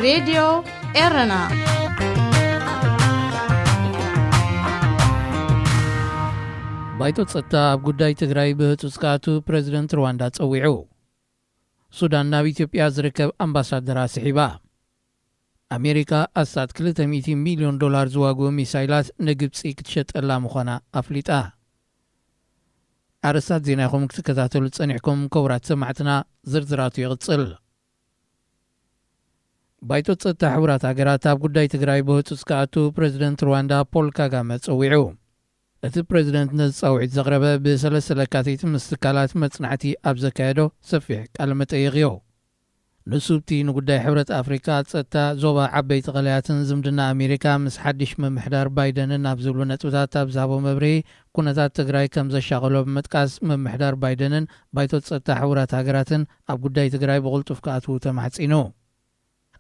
ሬድዮ ኤረና። ባይቶ ጸጥታ ኣብ ጉዳይ ትግራይ ብህጹጽ ክኣቱ ፕረዚደንት ሩዋንዳ ጸዊዑ። ሱዳን ናብ ኢትዮጵያ ዝርከብ ኣምባሳደራ ስሒባ። ኣሜሪካ ኣስታት ክልተ ሚእቲ ሚልዮን ዶላር ዝዋግኡ ሚሳይላት ንግብጺ ክትሸጠላ ምዃና ኣፍሊጣ። ኣርእስታት ዜና ኢኹም ክትከታተሉ ጸኒሕኩም ክቡራት ሰማዕትና፣ ዝርዝራቱ ይቕጽል። ባይቶ ጸጥታ ሕቡራት ሃገራት ኣብ ጉዳይ ትግራይ ብህጹጽ ክኣቱ ፕረዚደንት ሩዋንዳ ፖል ካጋመ ጸዊዑ። እቲ ፕረዚደንት ነዚ ጻውዒት ዘቕረበ ብሰለስተ ለካቲት ምስ ትካላት መጽናዕቲ ኣብ ዘካየዶ ሰፊሕ ቃለ መጠይቕ እዩ። ንሱ ኣብቲ ንጉዳይ ሕብረት ኣፍሪካ፣ ጸጥታ ዞባ፣ ዓበይቲ ቀላያትን ዝምድና ኣሜሪካ ምስ ሓድሽ ምምሕዳር ባይደንን ኣብ ዝብሉ ነጥብታት ኣብ ዝሃቦ መብርሂ፣ ኩነታት ትግራይ ከም ዘሻቐሎ ብምጥቃስ፣ ምምሕዳር ባይደንን ባይቶ ጸጥታ ሕቡራት ሃገራትን ኣብ ጉዳይ ትግራይ ብቕልጡፍ ክኣትዉ ተማሕጺኑ።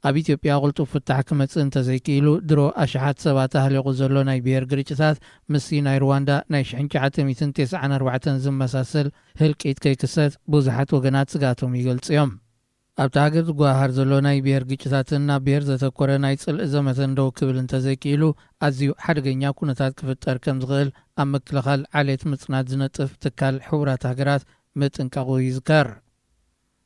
ኣብ ኢትዮጵያ ቅልጡፍ ፍታሕ ክመጽእ እንተዘይክኢሉ፣ ድሮ ኣሽሓት ሰባት ኣህሊቑ ዘሎ ናይ ብሄር ግርጭታት ምስቲ ናይ ሩዋንዳ ናይ ሽሕን ትሽዓተ ሚእትን ተስዓን ኣርባዕተን ዝመሳሰል ህልቂት ከይክሰት ብዙሓት ወገናት ስግኣቶም ይገልጹ እዮም። ኣብታ ሃገር ዝጓሃር ዘሎ ናይ ብሄር ግጭታትን ናብ ብሄር ዘተኮረ ናይ ጽልኢ ዘመተን ደው ክብል እንተዘይክኢሉ፣ ኣዝዩ ሓደገኛ ኩነታት ክፍጠር ከም ዝኽእል ኣብ ምክልኻል ዓሌት ምጽናት ዝነጥፍ ትካል ሕቡራት ሃገራት ምጥንቃቑ ይዝከር።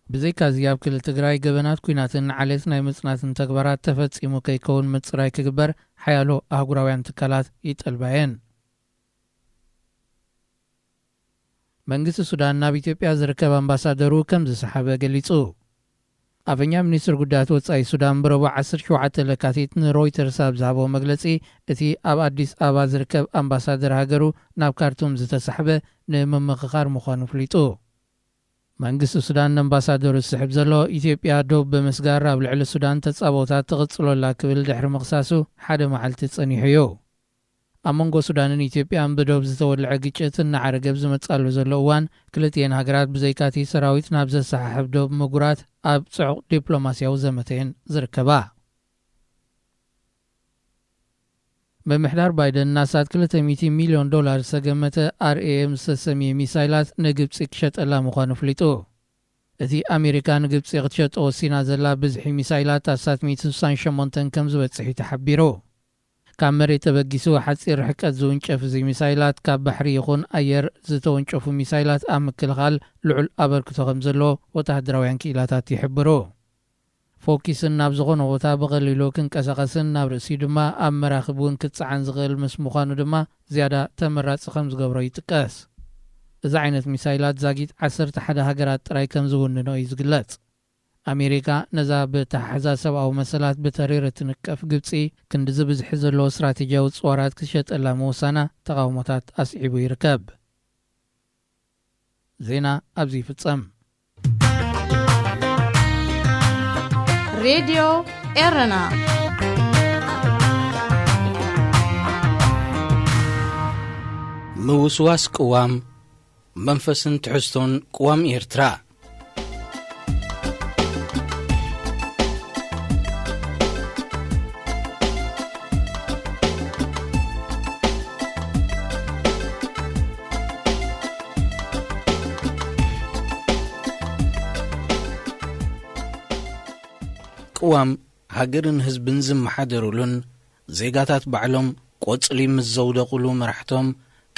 ብዘይካዚ፣ ኣብ ክልል ትግራይ ገበናት ኲናትን ዓሌት ናይ ምጽናትን ተግባራት ተፈጺሙ ከይከውን ምጽራይ ክግበር ሓያሎ ኣህጉራውያን ትካላት ይጠልባ እየን። መንግስቲ ሱዳን ናብ ኢትዮጵያ ዝርከብ ኣምባሳደሩ ከም ዝሰሓበ ገሊጹ። ኣፈኛ ሚኒስትር ጉዳያት ወጻኢ ሱዳን ብረቡዕ ዓሰርተ ሸውዓተ ለካቲት ንሮይተርስ ኣብ ዝሃቦ መግለጺ፣ እቲ ኣብ ኣዲስ ኣበባ ዝርከብ ኣምባሳደር ሃገሩ ናብ ካርቱም ዝተሳሕበ ንምምኽኻር ምዃኑ ኣፍሊጡ። መንግስቲ ሱዳን ነምባሳደሩ ዝስሕብ ዘሎ፣ ኢትዮጵያ ዶብ ብምስጋር ኣብ ልዕሊ ሱዳን ተጻብኦታት ትቕጽሎ ኣላ ክብል ድሕሪ ምኽሳሱ ሓደ መዓልቲ ጸኒሑ እዩ። ኣብ መንጎ ሱዳንን ኢትዮጵያን ብዶብ ዝተወልዐ ግጭት እናዓረገ ኣብ ዝመጻሉ ዘሎ እዋን፣ ክልቲኤን ሃገራት ብዘይካቲ ሰራዊት ናብ ዘሰሓሕብ ዶብ ምጉራት ኣብ ጽዑቕ ዲፕሎማስያዊ ዘመተ እየን ዝርከባ። ምምሕዳር ባይደን ናሳት ክልተ ሚእቲ ሚልዮን ዶላር ዝተገመተ ኣርኤኤም ዝተሰምየ ሚሳይላት ንግብጺ ክሸጠላ ምዃኑ ኣፍሊጡ። እቲ ኣሜሪካ ንግብጺ ክትሸጦ ወሲና ዘላ ብዝሒ ሚሳይላት ኣስታት ሚእቲ ስሳን ሸሞንተን ከም ዝበጽሕ እዩ ተሓቢሩ። ካብ መሬት ተበጊሱ ሓጺር ርሕቀት ዝውንጨፍ እዚ ሚሳይላት፣ ካብ ባሕሪ ይኹን ኣየር ዝተወንጨፉ ሚሳይላት ኣብ ምክልኻል ልዑል ኣበርክቶ ከም ዘለዎ ወተሃደራውያን ክኢላታት ይሕብሩ። ፎኪስን ናብ ዝኾነ ቦታ ብቐሊሉ ክንቀሳቐስን ናብ ርእሲኡ ድማ ኣብ መራኽብ እውን ክጸዓን ዝኽእል ምስ ምዃኑ ድማ ዝያዳ ተመራጺ ከም ዝገብሮ ይጥቀስ። እዚ ዓይነት ሚሳይላት ዛጊት ዓሰርተ ሓደ ሃገራት ጥራይ ከም ዝውንኖ እዩ ዝግለጽ። ኣሜሪካ ነዛ ብኣተሓሕዛ ሰብኣዊ መሰላት ብተሪር እትንቀፍ ግብጺ፣ ክንድዚ ብዝሒ ዘለዎ ስትራቴጂያዊ ጽዋራት ክትሸጠላ ምውሳና ተቓውሞታት ኣስዒቡ ይርከብ። ዜና ኣብዚ ይፍጸም። ሬድዮ ኤረና። ምውስዋስ ቅዋም፣ መንፈስን ትሕዝቶን ቅዋም ኤርትራ። ቅዋም ሃገርን ህዝብን ዝመሓደሩሉን፣ ዜጋታት ባዕሎም ቆጽሊ ምስ ዘውደቑሉ መራሕቶም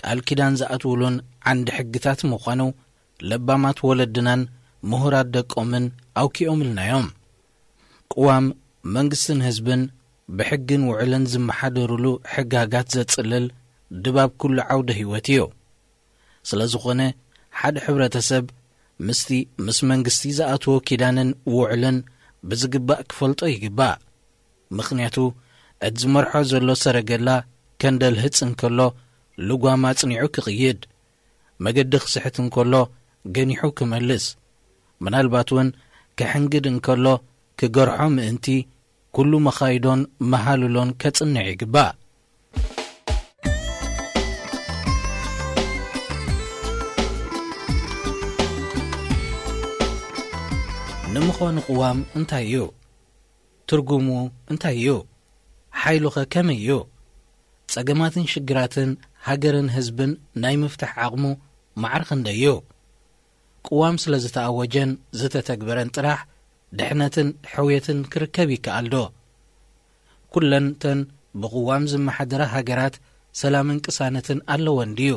ቃል ኪዳን ዝኣትውሉን ዓንዲ ሕግታት ምዃኑ፣ ለባማት ወለድናን ምሁራት ደቆምን ኣውኪኦምልና እዮም። ቅዋም መንግስትን ህዝብን ብሕግን ውዕልን ዝመሓደሩሉ ሕጋጋት ዘጽልል ድባብ ኩሉ ዓውደ ህይወት እዩ። ስለ ዝኾነ፣ ሓደ ሕብረተሰብ ምስቲ ምስ መንግስቲ ዝኣትዎ ኪዳንን ውዕልን ብዝግባእ ክፈልጦ ይግባእ። ምኽንያቱ፣ እቲ ዝመርሖ ዘሎ ሰረገላ ከንደልህጽ እንከሎ፣ ልጓም ኣጽኒዑ ክቕይድ፣ መገዲ ክስሕት እንከሎ፣ ገኒሑ ክመልስ፣ ምናልባት እውን ክሕንግድ እንከሎ፣ ክገርሖ ምእንቲ፣ ኩሉ መኻይዶን መሃልሎን ከጽንዕ ይግባእ። ንምዃኑ ቅዋም እንታይ እዩ? ትርጉሙ እንታይ እዩ? ሓይሉኸ ከመይ እዩ? ጸገማትን ሽግራትን ሃገርን ህዝብን ናይ ምፍታሕ ዓቕሙ ማዕረ ክንደይ እዩ? ቅዋም ስለ ዝተኣወጀን ዝተተግበረን ጥራሕ ድሕነትን ሕውየትን ክርከብ ይከኣል ዶ? ኩለንተን ብቕዋም ዝመሓደራ ሃገራት ሰላምን ቅሳነትን ኣለወን ድዩ?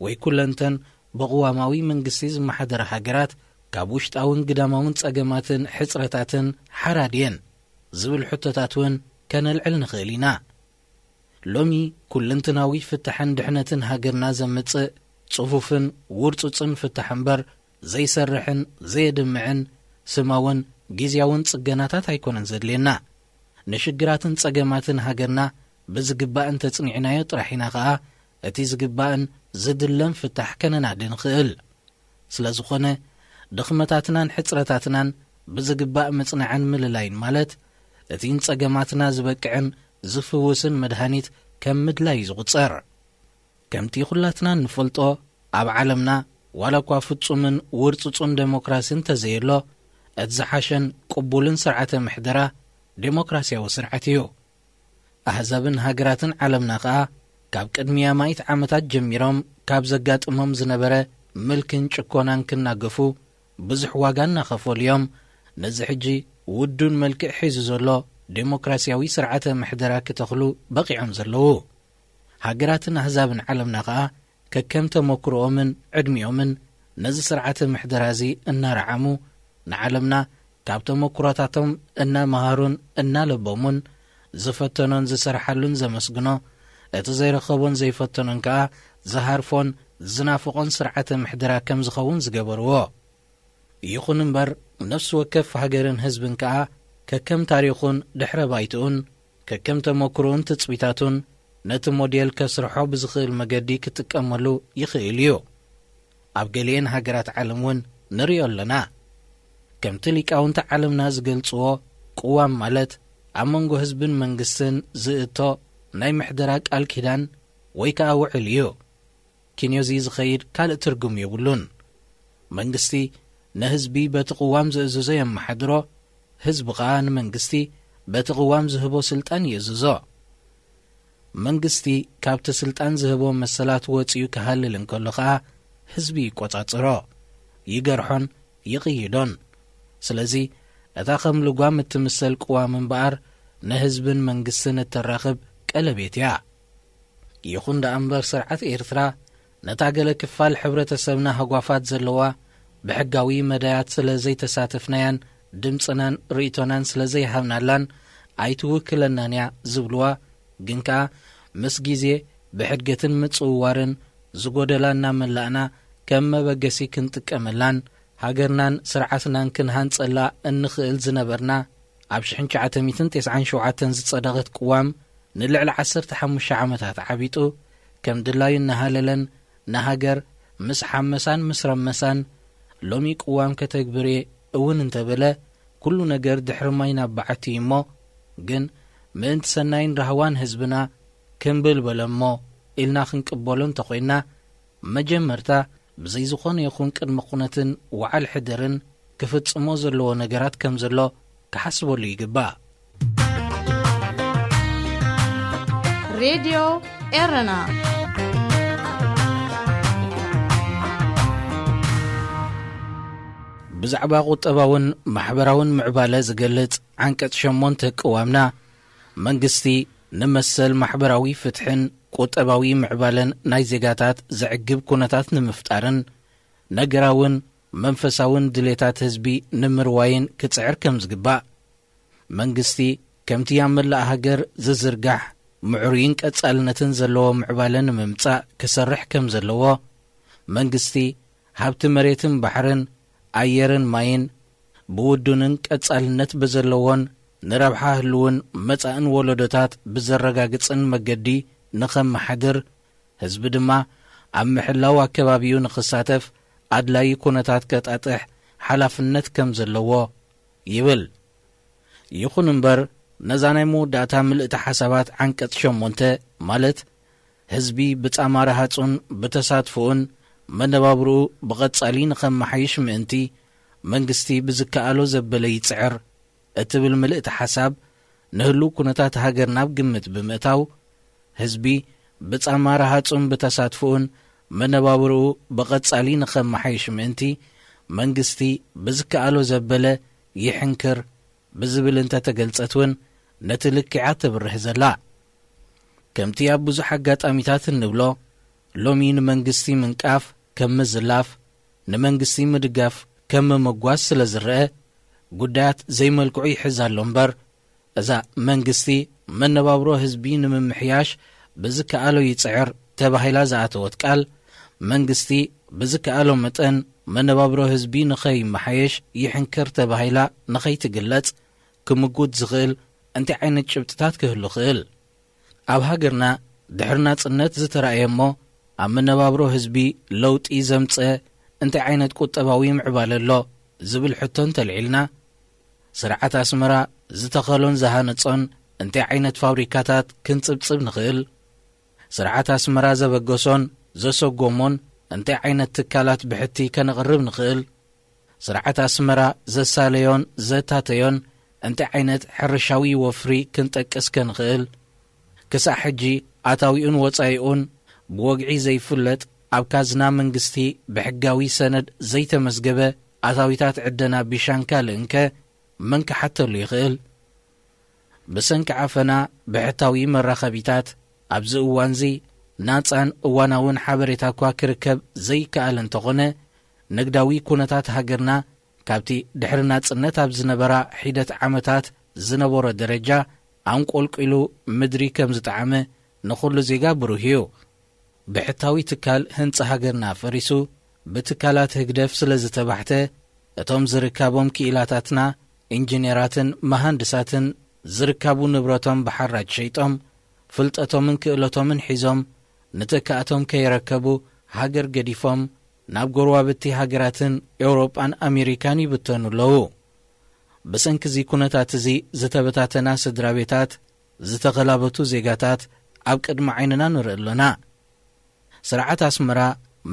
ወይ ኩለንተን ብቕዋማዊ መንግስቲ ዝመሓደራ ሃገራት ካብ ውሽጣውን ግዳማውን ጸገማትን ሕጽረታትን ሓራ ድየን? ዝብል ሕቶታት እውን ከነልዕል ንኽእል ኢና። ሎሚ ኩለንትናዊ ፍታሕን ድሕነትን ሃገርና ዘምጽእ ጽፉፍን ውርጹጽን ፍታሕ እምበር ዘይሰርሕን ዘየድምዕን ስማውን ግዝያውን ጽገናታት ኣይኮነን ዘድልየና። ንሽግራትን ጸገማትን ሃገርና ብዝግባእ እንተጽኒዕናዮ ጥራሕ ኢና ኸኣ እቲ ዝግባእን ዝድለን ፍታሕ ከነናዲ ንኽእል። ስለ ዝኾነ ድኽመታትናን ሕጽረታትናን ብዝግባእ ምጽናዕን ምልላይን ማለት እቲ ንጸገማትና ዝበቅዕን ዝፍውስን መድሃኒት ከም ምድላይ እዩ ዝቑጸር። ከምቲ ኩላትና እንፈልጦ ኣብ ዓለምና ዋላ እኳ ፍጹምን ውርጹጹን ደሞክራሲ እንተዘየሎ እቲ ዝሓሸን ቅቡልን ስርዓተ ምሕደራ ደሞክራሲያዊ ስርዓት እዩ። ኣህዛብን ሃገራትን ዓለምና ኸኣ ካብ ቅድሚ ኣማኢት ዓመታት ጀሚሮም ካብ ዘጋጥሞም ዝነበረ ምልክን ጭኮናን ክናገፉ ብዙሕ ዋጋ እናኸፈሉ እዮም። ነዚ ሕጂ ውዱን መልክዕ ሒዙ ዘሎ ዴሞክራሲያዊ ስርዓተ ምሕደራ ክተኽሉ በቒዖም ዘለዉ። ሃገራትን ኣህዛብን ዓለምና ኸኣ ከከም ተመክሮኦምን ዕድሚኦምን ነዚ ስርዓተ ምሕደራ እዚ እናረዓሙ ንዓለምና ካብ ተመክሮታቶም እናመሃሩን እናለበሙን ዝፈተኖን ዝሰርሓሉን ዘመስግኖ፣ እቲ ዘይረኸቦን ዘይፈተኖን ከኣ ዝሃርፎን ዝናፍቖን ስርዓተ ምሕደራ ከም ዝኸውን ዝገበርዎ። ይኹን እምበር ነፍሲ ወከፍ ሃገርን ህዝብን ከኣ ከከም ታሪኹን ድሕረ ባይትኡን ከከም ተመክሮኡን ትጽቢታቱን ነቲ ሞዴል ከስርሖ ብዝኽእል መገዲ ክጥቀመሉ ይኽእል እዩ። ኣብ ገሊኤን ሃገራት ዓለም እውን ንሪኦ ኣለና። ከምቲ ሊቃውንቲ ዓለምና ዝገልጽዎ ቅዋም ማለት ኣብ መንጎ ህዝብን መንግስትን ዝእቶ ናይ ምሕደራ ቃል ኪዳን ወይ ከኣ ውዕል እዩ። ኪንዮዚ ዝኸይድ ካልእ ትርጉም የብሉን። መንግስቲ ንህዝቢ በቲ ቅዋም ዝእዝዞ የመሓድሮ፣ ህዝቢ ኸኣ ንመንግስቲ በቲ ቅዋም ዝህቦ ስልጣን ይእዝዞ። መንግስቲ ካብቲ ስልጣን ዝህቦ መሰላት ወጺኡ ክሃልል እንከሎ ኸኣ ህዝቢ ይቆጻጸሮ፣ ይገርሖን ይቕይዶን። ስለዚ እታ ከም ልጓም እትምሰል ቅዋም እምበኣር ንህዝብን መንግስትን እተራኽብ ቀለቤት እያ። ይኹን ደኣ እምበር ስርዓት ኤርትራ ነታ ገለ ክፋል ሕብረተሰብና ሃጓፋት ዘለዋ ብሕጋዊ መዳያት ስለ ዘይተሳተፍናያን ድምጽናን ርእይቶናን ስለ ዘይሃብናላን ኣይትውክለናን እያ ዝብልዋ ግን ከኣ ምስ ግዜ ብሕድገትን ምጽውዋርን ዝጎደላ እናመላእና ከም መበገሲ ክንጥቀመላን ሃገርናን ስርዓትናን ክንሃንጸላ እንኽእል ዝነበርና ኣብ ሽሕን ትሽዓተ ሚእትን ተስዓን ሸውዓተን ዝጸደቐት ቅዋም ንልዕሊ ዓሰርተ ሓሙሽተ ዓመታት ዓቢጡ ከም ድላዩ እናሃለለን ንሃገር ምስ ሓመሳን ምስ ረመሳን ሎሚ ቅዋም ከተግብር እየ እውን እንተበለ ኩሉ ነገር ድሕሪ ማይ ናብ በዓቲ እዩ እሞ ግን ምእንቲ ሰናይን ራህዋን ህዝብና ክምብል በለ እሞ ኢልና ክንቅበሎ እንተኾይንና መጀመርታ ብዘይ ዝኾነ ይኹን ቅድመ ኩነትን ወዓል ሕደርን ክፍጽሞ ዘለዎ ነገራት ከም ዘሎ ክሓስበሉ ይግባእ። ሬድዮ ኤረና ብዛዕባ ቁጠባውን ማሕበራውን ምዕባለ ዝገልጽ ዓንቀጽ ሸሞንተ ቅዋምና መንግስቲ ንመሰል ማሕበራዊ ፍትሕን ቁጠባዊ ምዕባለን ናይ ዜጋታት ዘዕግብ ኩነታት ንምፍጣርን ነገራውን መንፈሳውን ድሌታት ህዝቢ ንምርዋይን ክጽዕር ከም ዝግባእ መንግስቲ ከምቲ ኣብ መላእ ሃገር ዝዝርጋሕ ምዕሩይን ቀጻልነትን ዘለዎ ምዕባለ ንምምጻእ ክሰርሕ ከም ዘለዎ መንግስቲ ሃብቲ መሬትን ባሕርን ኣየርን ማይን ብውዱንን ቀጻልነት ብዘለዎን ንረብሓ ህልውን መጻእን ወለዶታት ብዘረጋግጽን መገዲ ንኸመሓድር ህዝቢ ድማ ኣብ ምሕላው ኣከባቢኡ ንኽሳተፍ ኣድላዪ ኩነታት ከጣጥሕ ሓላፍነት ከም ዘለዎ ይብል። ይኹን እምበር ነዛ ናይ መወዳእታ ምልእቲ ሓሳባት ዓንቀጽ ሸሞንተ ማለት ህዝቢ ብጻማ ረሃጹን ብተሳትፎኡን መነባብርኡ ብቐጻሊ ንኸመሓይሽ ምእንቲ መንግስቲ ብዝከኣሎ ዘበለ ይጽዕር እትብል ምልእቲ ሓሳብ ንህሉው ኩነታት ሃገር ናብ ግምት ብምእታው ህዝቢ ብጻማ ረሃጹን ብተሳትፎኡን መነባብርኡ ብቐጻሊ ንኸመሓይሽ ምእንቲ መንግስቲ ብዝከኣሎ ዘበለ ይሕንክር ብዝብል እንተተገልጸት እውን ነቲ ልክዓ ተብርህ ዘላ። ከምቲ ኣብ ብዙሕ ኣጋጣሚታት እንብሎ፣ ሎሚ ንመንግስቲ ምንቃፍ ከም ምዝላፍ፣ ንመንግስቲ ምድጋፍ ከም ምምጓስ ስለ ዝረአ፣ ጉዳያት ዘይመልክዑ ይሕዝ ኣሎ እምበር፣ እዛ መንግስቲ መነባብሮ ህዝቢ ንምምሕያሽ ብዝከኣሎ ይጽዕር ተባሂላ ዝኣተወት ቃል፣ መንግስቲ ብዝከኣሎ መጠን መነባብሮ ህዝቢ ንኸይመሓየሽ ይሕንክር ተባሂላ ንኸይትግለጽ ክምጉት ዝኽእል እንታይ ዓይነት ጭብጥታት ክህሉ ክእል? ኣብ ሃገርና ድሕሪ ናጽነት ዝተራእየ እሞ ኣብ መነባብሮ ህዝቢ ለውጢ ዘምጸ እንታይ ዓይነት ቁጠባዊ ምዕባለ ኣሎ ዝብል ሕቶ እንተልዒልና፣ ስርዓት ኣስመራ ዝተኸሎን ዝሃነጾን እንታይ ዓይነት ፋብሪካታት ክንጽብጽብ ንኽእል? ስርዓት ኣስመራ ዘበገሶን ዘሰጎሞን እንታይ ዓይነት ትካላት ብሕቲ ከነቕርብ ንኽእል? ስርዓት ኣስመራ ዘሳለዮን ዘታተዮን እንታይ ዓይነት ሕርሻዊ ወፍሪ ክንጠቅስ ከንኽእል? ክሳዕ ሕጂ ኣታዊኡን ወጻኢኡን ብወግዒ ዘይፍለጥ፣ ኣብ ካዝና መንግስቲ ብሕጋዊ ሰነድ ዘይተመዝገበ ኣታዊታት ዕደና ቢሻን ካልእንከ መን ክሓተሉ ይኽእል? ብሰንኪ ዓፈና ብሕታዊ መራኸቢታት ኣብዚ እዋንዚ ናጻን እዋናውን ሓበሬታ እኳ ክርከብ ዘይከኣል እንተኾነ፣ ንግዳዊ ኩነታት ሃገርና ካብቲ ድሕሪ ናጽነት ኣብ ዝነበራ ሒደት ዓመታት ዝነበሮ ደረጃ ኣንቆልቂሉ ምድሪ ከም ዝጠዓመ ንኹሉ ዜጋ ብሩህ እዩ። ብሕታዊ ትካል ህንጻ ሃገርና ፈሪሱ ብትካላት ህግደፍ ስለ ዝተባሕተ፣ እቶም ዝርካቦም ክኢላታትና፣ ኢንጂነራትን መሃንድሳትን ዝርካቡ ንብረቶም ብሓራጅ ሸይጦም፣ ፍልጠቶምን ክእለቶምን ሒዞም፣ ንተካእቶም ከየረከቡ ሃገር ገዲፎም ናብ ጎረባብቲ ሃገራትን ኤውሮጳን ኣሜሪካን ይብተኑ ኣለዉ። ብሰንኪ እዚ ኩነታት እዚ ዝተበታተና ስድራ ቤታት፣ ዝተኸላበቱ ዜጋታት ኣብ ቅድሚ ዓይንና ንርኢ ኣሎና። ስርዓት ኣስመራ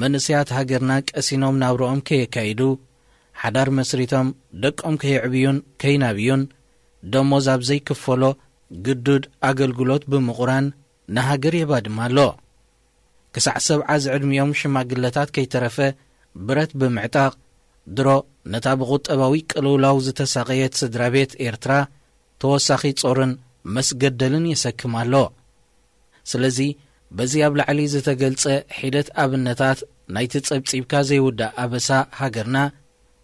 መንእሰያት ሃገርና ቀሲኖም ናብርኦም ከየካይዱ፣ ሓዳር መስሪቶም ደቆም ከየዕብዩን ከይናብዩን፣ ደሞዝ ኣብ ዘይክፈሎ ግዱድ ኣገልግሎት ብምቑራን ንሃገር የባድማ ኣሎ። ክሳዕ ሰብዓ ዝዕድሚኦም ሽማግለታት ከይተረፈ ብረት ብምዕጣቕ፣ ድሮ ነታ ብቁጠባዊ ቅልውላው ዝተሳቐየት ስድራ ቤት ኤርትራ ተወሳኺ ጾርን መስገደልን የሰክም ኣሎ። ስለዚ በዚ ኣብ ላዕሊ ዝተገልጸ ሒደት ኣብነታት ናይቲ ጸብጺብካ ዘይውዳእ ኣበሳ ሃገርና፣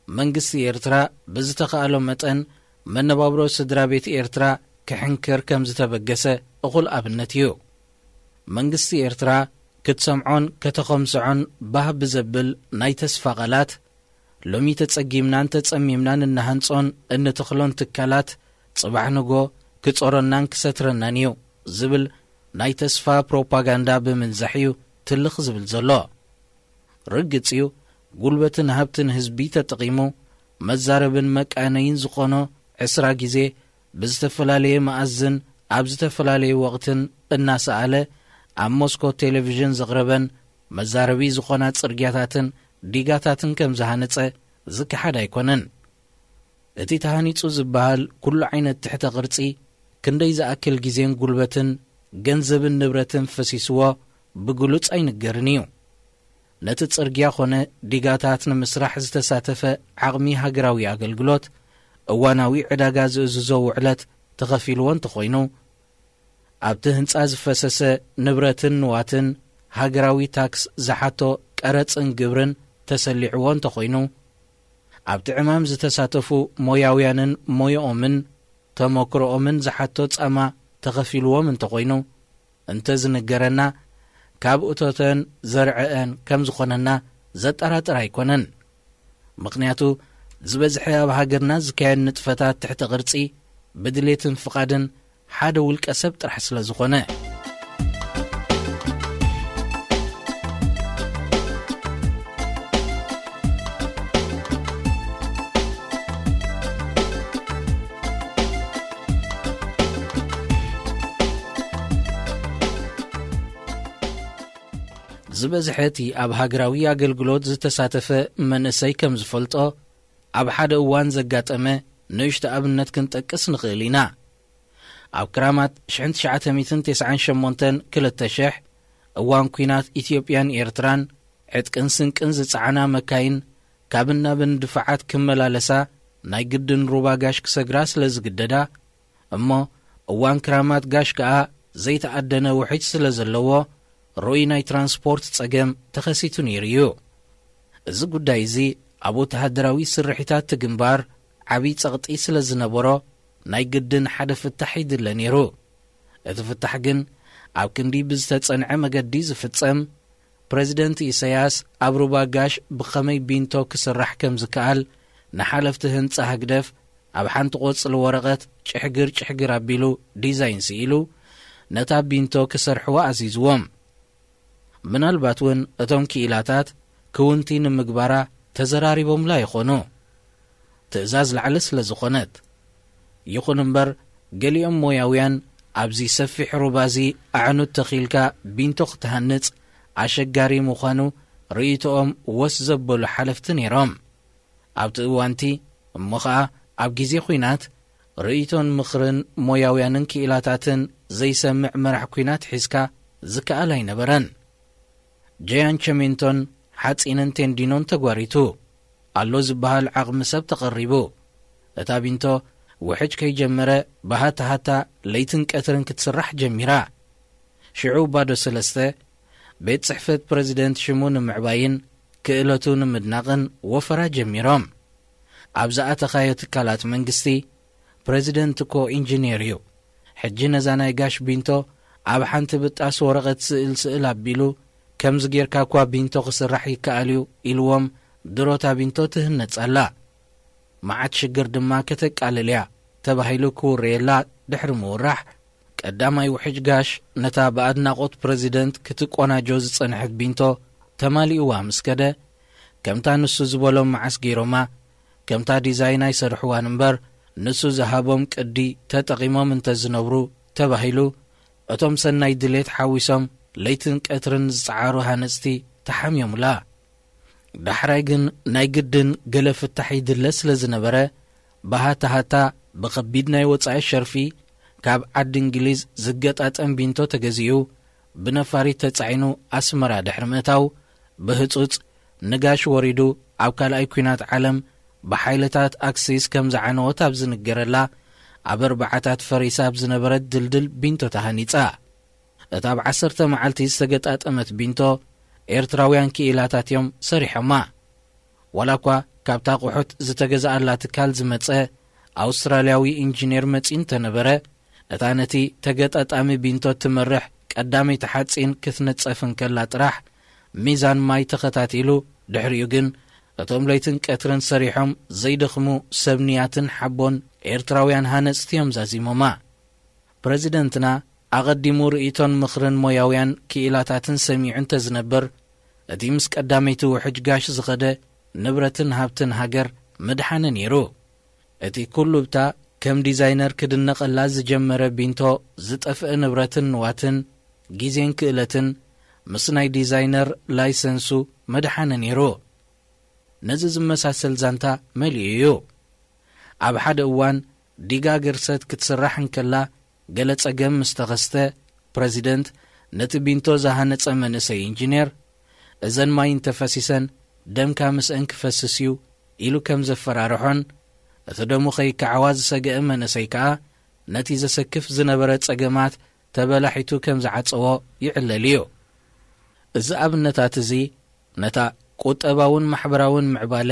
መንግስቲ ኤርትራ ብዝተኻእሎ መጠን መነባብሮ ስድራ ቤት ኤርትራ ክሕንክር ከም ዝተበገሰ እኹል ኣብነት እዩ። መንግስቲ ኤርትራ ክትሰምዖን ከተኸምስዖን ባህ ብዘብል ናይ ተስፋ ቃላት፣ ሎሚ ተጸጊምናን ተጸሚምናን እንሃንጾን እንተኽሎን ትካላት፣ ጽባሕ ንጎ ክጾረናን ክሰትረናን እዩ ዝብል ናይ ተስፋ ፕሮፓጋንዳ ብምንዛሕ እዩ ትልኽ ዝብል ዘሎ። ርግጽ እዩ፣ ጉልበትን ሃብትን ህዝቢ ተጠቒሙ፣ መዛረብን መቃነይን ዝኾኖ ዕስራ ግዜ ብዝተፈላለየ መኣዝን ኣብ ዝተፈላለየ ወቕትን እናሰኣለ ኣብ ሞስኮ ቴሌቪዥን ዘቕረበን መዛረቢ ዝኾና ጽርግያታትን ዲጋታትን ከም ዝሃነጸ ዝከሓድ ኣይኮነን። እቲ ተሃኒጹ ዝበሃል ኩሉ ዓይነት ትሕተ ቅርጺ ክንደይ ዝኣክል ግዜን ጉልበትን ገንዘብን ንብረትን ፈሲስዎ ብግሉጽ ኣይንገርን እዩ። ነቲ ጽርግያ ኾነ ዲጋታት ንምስራሕ ዝተሳተፈ ዓቕሚ ሃገራዊ ኣገልግሎት እዋናዊ ዕዳጋ ዝእዝዞ ውዕለት ተኸፊልዎ እንተኾይኑ፣ ኣብቲ ህንጻ ዝፈሰሰ ንብረትን ንዋትን፣ ሃገራዊ ታክስ ዝሓቶ ቀረጽን ግብርን ተሰሊዕዎ እንተኾይኑ፣ ኣብቲ ዕማም ዝተሳተፉ ሞያውያንን ሞያኦምን ተመክሮኦምን ዝሓቶ ጻማ ተኸፊልዎም እንተኾይኑ እንተዝንገረና፣ ካብ እቶተን ዘርዐአን ከም ዝኾነና ዘጠራጥር ኣይኮነን። ምኽንያቱ፣ ዝበዝሐ ኣብ ሃገርና ዝካየድ ንጥፈታት ትሕተ ቅርጺ ብድሌትን ፍቓድን ሓደ ውልቀ ሰብ ጥራሕ ስለ ዝኾነ። ዝበዝሐ እቲ ኣብ ሃገራዊ ኣገልግሎት ዝተሳተፈ መንእሰይ ከም ዝፈልጦ፣ ኣብ ሓደ እዋን ዘጋጠመ ንእሽቶ ኣብነት ክንጠቅስ ንኽእል ኢና። ኣብ ክራማት ሽሕን ትሽዓተ ሚእትን ተስዓን ሸሞንተን ክልተ ሽሕ፣ እዋን ኲናት ኢትዮጵያን ኤርትራን፣ ዕጥቅን ስንቅን ዝጸዓና መካይን ካብን ናብን ድፋዓት ክመላለሳ ናይ ግድን ሩባ ጋሽ ክሰግራ ስለ ዝግደዳ፣ እሞ እዋን ክራማት ጋሽ ከኣ ዘይተኣደነ ውሕጅ ስለ ዘለዎ፣ ርኡይ ናይ ትራንስፖርት ጸገም ተኸሲቱ ነይሩ እዩ። እዚ ጉዳይ እዚ ኣብ ወተሃደራዊ ስርሒታት እቲ ግንባር ዓብዪ ጸቕጢ ስለ ዝነበሮ፣ ናይ ግድን ሓደ ፍታሕ ይድለ ነይሩ። እቲ ፍታሕ ግን ኣብ ክንዲ ብዝተጸንዐ መገዲ ዝፍጸም፣ ፕረዚደንት ኢሳያስ ኣብ ሩባ ጋሽ ብኸመይ ቢንቶ ክስራሕ ከም ዝከኣል፣ ንሓለፍቲ ህንጻ ህግደፍ ኣብ ሓንቲ ቆጽሊ ወረቐት ጭሕግር ጭሕግር ኣቢሉ ዲዛይን ስኢሉ፣ ነታ ቢንቶ ክሰርሕዋ ኣዚዝዎም። ምናልባት እውን እቶም ክኢላታት ክውንቲ ንምግባራ ተዘራሪቦምላ ይኾኑ፣ ትእዛዝ ላዕሊ ስለ ዝኾነት። ይኹን እምበር፣ ገሊኦም ሞያውያን ኣብዚ ሰፊሕ ሩባዚ ኣዕኑድ ተኺልካ ቢንቶ ክትሃንጽ ኣሸጋሪ ምዃኑ ርእይቶኦም ወስ ዘበሉ ሓለፍቲ ነይሮም። ኣብቲ እዋንቲ እሞ ኸኣ ኣብ ግዜ ኲናት ርእይቶን ምኽርን ሞያውያንን ክኢላታትን ዘይሰምዕ መራሕ ኲናት ሒዝካ ዝከኣል ኣይነበረን። ጀያን ቸሜንቶን ሓጺንን ቴንዲኖን ተጓሪቱ ኣሎ ዝበሃል ዓቕሚ ሰብ ተቐሪቡ። እታ ቢንቶ ውሕጅ ከይጀመረ ብሃታሃታ ለይትን ቀትርን ክትስራሕ ጀሚራ። ሽዑ ባዶ ሰለስተ ቤት ጽሕፈት ፕረዚደንት ሽሙ ንምዕባይን ክእለቱ ንምድናቕን ወፈራ ጀሚሮም። ኣብ ዝኣተኻዮ ትካላት መንግስቲ፣ ፕረዚደንት እኮ ኢንጂነር እዩ። ሕጂ ነዛ ናይ ጋሽ ቢንቶ ኣብ ሓንቲ ብጣስ ወረቐት ስእል ስእል ኣቢሉ፣ ከምዚ ጌርካ እኳ ቢንቶ ክስራሕ ይከኣል እዩ ኢልዎም፣ ድሮታ ቢንቶ ትህነጽ ኣላ። መዓት ሽግር ድማ ከተቃልል እያ ተባሂሉ ክውረየላ ድሕሪ ምውራሕ፣ ቀዳማይ ውሕጅ ጋሽ ነታ ብኣድናቖት ፕረዚደንት ክትቆናጆ ዝጸንሐት ቢንቶ ተማሊእዋ ምስ ከደ፣ ከምታ ንሱ ዝበሎም መዓስ ገይሮማ፣ ከምታ ዲዛይን ኣይሰርሕዋን እምበር፣ ንሱ ዝሃቦም ቅዲ ተጠቒሞም እንተ ዝነብሩ ተባሂሉ፣ እቶም ሰናይ ድሌት ሓዊሶም ለይትን ቀትርን ዝጸዓሩ ሃነጽቲ ተሓምዮምላ። ዳሕራይ ግን ናይ ግድን ገለ ፍታሕ ይድለ ስለ ዝነበረ፣ ብሃታሃታ ብኸቢድ ናይ ወጻኢ ሸርፊ ካብ ዓዲ እንግሊዝ ዝገጣጠም ቢንቶ ተገዚኡ፣ ብነፋሪት ተጻዒኑ ኣስመራ ድሕሪ ምእታው፣ ብህጹጽ ንጋሽ ወሪዱ ኣብ ካልኣይ ኲናት ዓለም ብሓይልታት ኣክሲስ ከም ዝዓነወት ኣብ ዝንገረላ፣ ኣብ ኣርባዓታት ፈሪሳ ኣብ ዝነበረት ድልድል ቢንቶ ተሃኒጻ። እታ ኣብ ዓሰርተ መዓልቲ ዝተገጣጠመት ቢንቶ፣ ኤርትራውያን ክኢላታት እዮም ሰሪሖማ። ዋላ እኳ ካብታ ኣቑሑት ዝተገዝኣላ ትካል ዝመጸ ኣውስትራልያዊ ኢንጂነር መጺኡ እንተነበረ፣ እታ ነቲ ተገጣጣሚ ቢንቶ ትመርሕ ቀዳመይቲ ሓጺን ክትንጸፍ እንከላ ጥራሕ፣ ሚዛን ማይ ተኸታቲሉ፣ ድሕሪኡ ግን እቶም ለይትን ቀትርን ሰሪሖም ዘይደኽሙ ሰብ ንያትን ሓቦን ኤርትራውያን ሃነጽቲ እዮም ዛዚሞማ። ፕረዚደንትና ኣቐዲሙ ርእይቶን ምኽርን ሞያውያን ክኢላታትን ሰሚዑ እንተ ዝነብር፣ እቲ ምስ ቀዳመይቲ ውሕጅ ጋሽ ዝኸደ ንብረትን ሃብትን ሃገር ምድሓነ ነይሩ። እቲ ኩሉብታ ከም ዲዛይነር ክድነቐላ ዝጀመረ ቢንቶ ዝጠፍአ ንብረትን ንዋትን፣ ግዜን ክእለትን ምስ ናይ ዲዛይነር ላይሰንሱ ምድሓነ ነይሩ። ነዚ ዝመሳሰል ዛንታ መሊኡ እዩ። ኣብ ሓደ እዋን ዲጋ ግርሰት ክትስራሕ እንከላ ገለ ጸገም ምስ ተኸስተ፣ ፕረዚደንት ነቲ ቢንቶ ዝሃነጸ መንእሰይ ኢንጂነር፣ "እዘን ማይ እንተፈሲሰን ደምካ ምስአን ክፈስስ እዩ" ኢሉ ከም ዘፈራርሖን፣ እቲ ደሙ ከይከዓዋ ዝሰገአ መንእሰይ ከኣ ነቲ ዘሰክፍ ዝነበረ ጸገማት ተበላሒቱ ከም ዝዓጸዎ ይዕለል እዩ። እዚ ኣብነታት እዚ ነታ ቁጠባውን ማሕበራውን ምዕባለ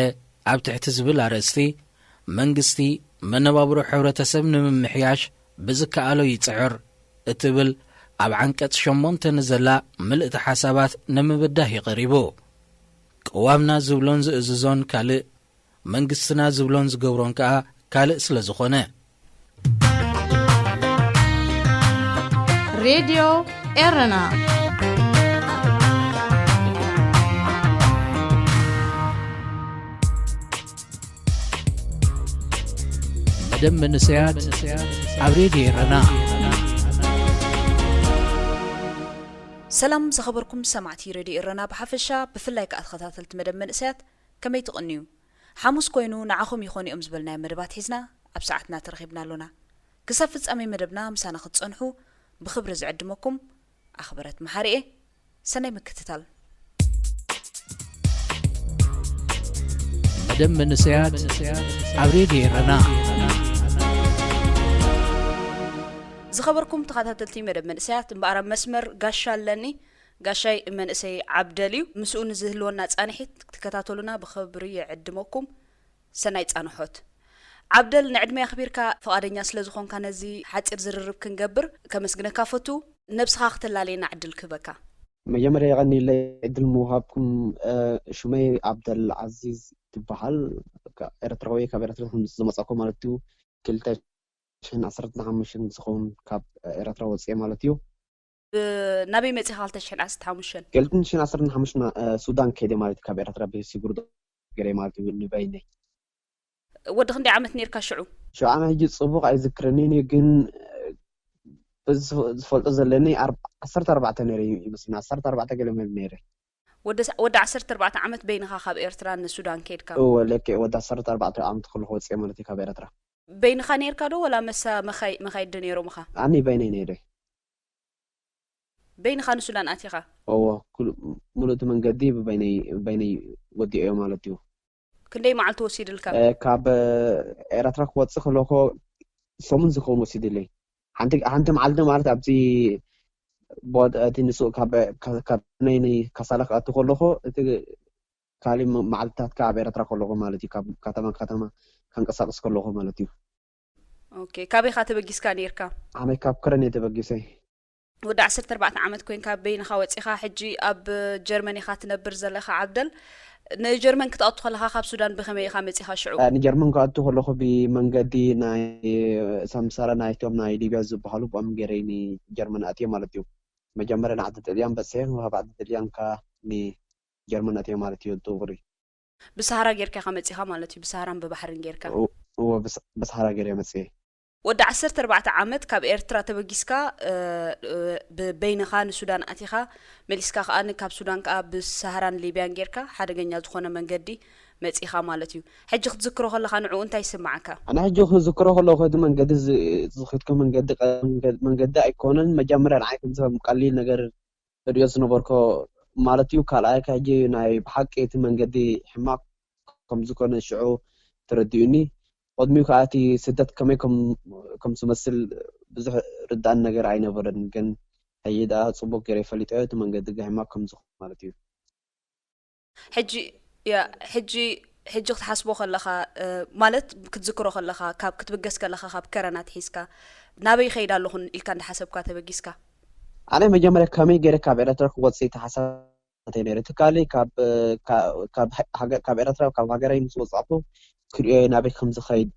ኣብ ትሕቲ ዝብል ኣርእስቲ፣ መንግስቲ መነባብሮ ሕብረተሰብ ንምምሕያሽ ብዝከኣሎ ይጽዕር እትብል ኣብ ዓንቀጽ ሸሞንተ ንዘላ ምልእቲ ሓሳባት ንምብዳህ እዩ ቀሪቡ። ቅዋምና ዝብሎን ዝእዝዞን ካልእ፣ መንግስትና ዝብሎን ዝገብሮን ከኣ ካልእ ስለ ዝኾነ። ሬድዮ ኤረና። መደብ መንእሰያት ኣብ ሬድዮ ኤረና። ሰላም ዝኸበርኩም ሰማዕቲ ሬድዮ ኤረና ብሓፈሻ፣ ብፍላይ ከኣ ተኸታተልቲ መደብ መንእሰያት፣ ከመይ ትቕንዩ? ሓሙስ ኮይኑ ንዓኹም ይኾኑ እዮም ዝበልናዮም መደባት ሒዝና ኣብ ሰዓትና ተረኺብና ኣሎና። ክሳብ ፍጻሜ መደብና ምሳና ክትጸንሑ ብኽብሪ ዝዕድመኩም ኣኽበረት መሓሪ እየ። ሰናይ ምክትታል። ደም መንእሰያት ኣብ ሬድዮ ኤረና። ዝኸበርኩም ተኸታተልቲ መደብ መንእሰያት፣ እምበኣር ኣብ መስመር ጋሻ ኣለኒ። ጋሻይ መንእሰይ ዓብደል እዩ። ምስኡ ንዝህልወና ጻንሒት ክትከታተሉና ብኽብሪ ይዕድመኩም። ሰናይ ጻንሖት። ዓብደል፣ ንዕድመይ ኣኽቢርካ ፍቓደኛ ስለ ዝኾንካ ነዚ ሓጺር ዝርርብ ክንገብር ከመስግነካ ፈቱ። ነብስኻ ክተላለየና ዕድል ክህበካ። መጀመርያ የቐንየለይ ዕድል ምውሃብኩም። ሽመይ ዓብደል ዓዚዝ ትበሃል። ኤረትራዊ፣ ካብ ኤረትራ ዝመጻእኩ ማለት እዩ። ክልተ ሽሕን ዓሰርተ ሓሙሽተን ዝኸውን ካብ ኤረትራ ወጽኤ ማለት እዩ። ናበይ መጺኻ ክልተ ሽሕን ዓሰርተ ሓሙሽተን? ክልተ ሽሕን ዓሰርተ ሓሙሽተን ሱዳን ከይደ ማለት እዩ። ካብ ኤረትራ ብስጉር ገይረ ማለት እዩ ንበይነይ። ወዲ ክንደይ ዓመት ኔርካ ሽዑ? ሽዑ ኣነ ሕጂ ጽቡቕ ኣይዝክረንን እዩ፣ ግን በዚ ዝፈልጦ ዘለኒ ዓሰርተ ኣርባዕተ ነይረ ይመስለኒ፣ ዓሰርተ ኣርባዕተ ገለ መል ነይረ። ወዲ ዓሰርተ ኣርባዕተ ዓመት በይንኻ ካብ ኤርትራ ንሱዳን ከድካ? እወ ለክዕ ወዲ ዓሰርተ ኣርባዕተ ዓመት ከለኹ ወፅየ ማለት እዩ ካብ ኤርትራ። በይንኻ ነይርካ ዶ ወላ መሳ መኻይድ ዶ ነይሮምኻ? ኣኒ በይነይ ነይረ። በይንኻ ንሱዳን ኣቲኻ? እወ፣ ሙሉእ እቲ መንገዲ ብበይነይ ወዲኦዮ ማለት እዩ። ክንደይ መዓልቲ ወሲድልካ? ካብ ኤረትራ ክወፅእ ከለኹ ሰሙን ዝኸውን ወሲድለይ። ሓንቲ መዓልቲ ማለት ኣብዚ እቲ ንሱ ካብ ናይ ካሳላ ክኣቱ ከለኹ እቲ ካሊእ መዓልትታት ከኣ ኣብ ኤረትራ ከለኹ ማለት እዩ፣ ካብ ከተማ ከተማ ከንቀሳቅስ ከለኹ ማለት እዩ። ኦኬ፣ ካበይኻ ተበጊስካ ነይርካ? ኣነ ካብ ከረን እየ ተበጊሰ። ወዲ ዓሰርተ ኣርባዕተ ዓመት ኮይንካ በይንኻ ወጺኻ፣ ሕጂ ኣብ ጀርመን ኢኻ ትነብር ዘለኻ ዓብደል። ንጀርመን ክትኣቱ ከለኻ ካብ ሱዳን ብኸመይ ኢኻ መጺኻ ሽዑ? ንጀርመን ክኣቱ ከለኹ ብመንገዲ ናይ ሰምሰረ ናይቶም ናይ ሊብያ ዝበሃሉ ብኦም ገይረ ንጀርመን ኣትየ ማለት እዩ። መጀመርያ ንዓዲ ጥልያን በጺሐ፣ ካብ ዓዲ ጥልያን ከኣ ጀርመን ኣትየ ማለት እዩ። ዱብሪ ብሳህራ ጌርካ ኢኻ መጺኻ ማለት እዩ። ብሳህራን ብባሕርን ጌርካ። እወ ብሳህራ ገይረ መጽየ። ወዲ ዓሰርተ ኣርባዕተ ዓመት ካብ ኤርትራ ተበጊስካ ብበይንኻ ንሱዳን ኣቲኻ መሊስካ ከኣ ካብ ሱዳን ከኣ ብሳህራን ሊብያን ጌርካ ሓደገኛ ዝኾነ መንገዲ መጺኻ ማለት እዩ። ሕጂ ክትዝክሮ ከለኻ ንዕኡ እንታይ ይስምዓካ? ኣነ ሕጂ ክዝክሮ ከለኹ እቲ መንገዲ ዝኸድኩ መንገዲ መንገዲ ኣይኮነን። መጀመርያ ንዓይ ከምዚ ከም ቀሊል ነገር እሪኦ ዝነበርኮ ማለት እዩ። ካልኣይ ከ ሕጂ ናይ ብሓቂ እቲ መንገዲ ሕማቕ ከም ዝኾነ ሽዑ ተረዲኡኒ። ቅድሚኡ ከኣ እቲ ስደት ከመይ ከም ከም ዝመስል ብዙሕ ርድኣኒ ነገር ኣይነበረን። ግን ሕጂ ደኣ ጽቡቕ ገይረ ፈሊጠዮ። እቲ መንገዲ ግን ሕማቕ ከም ዝኾነ ማለት እዩ። ሕጂ ያ ሕጂ ሕጂ ክትሓስቦ ከለኻ ማለት ክትዝክሮ ከለኻ ካብ ክትብገስ ከለኻ ካብ ከረን ኣትሒዝካ ናበይ ይኸይድ ኣለኹ ኢልካ እንዳሓሰብካ ተበጊስካ? ኣነ መጀመርያ ከመይ ገይረ ካብ ኤረትራ ክወጽእ ተሓሳብ ናተይ ነይሩ። ትካሊ ካብ ካብ ካብ ኤረትራ ካብ ሃገረይ ምስ ወጻእኩ ክርእዮ ናበይ ከም ዝኸይድ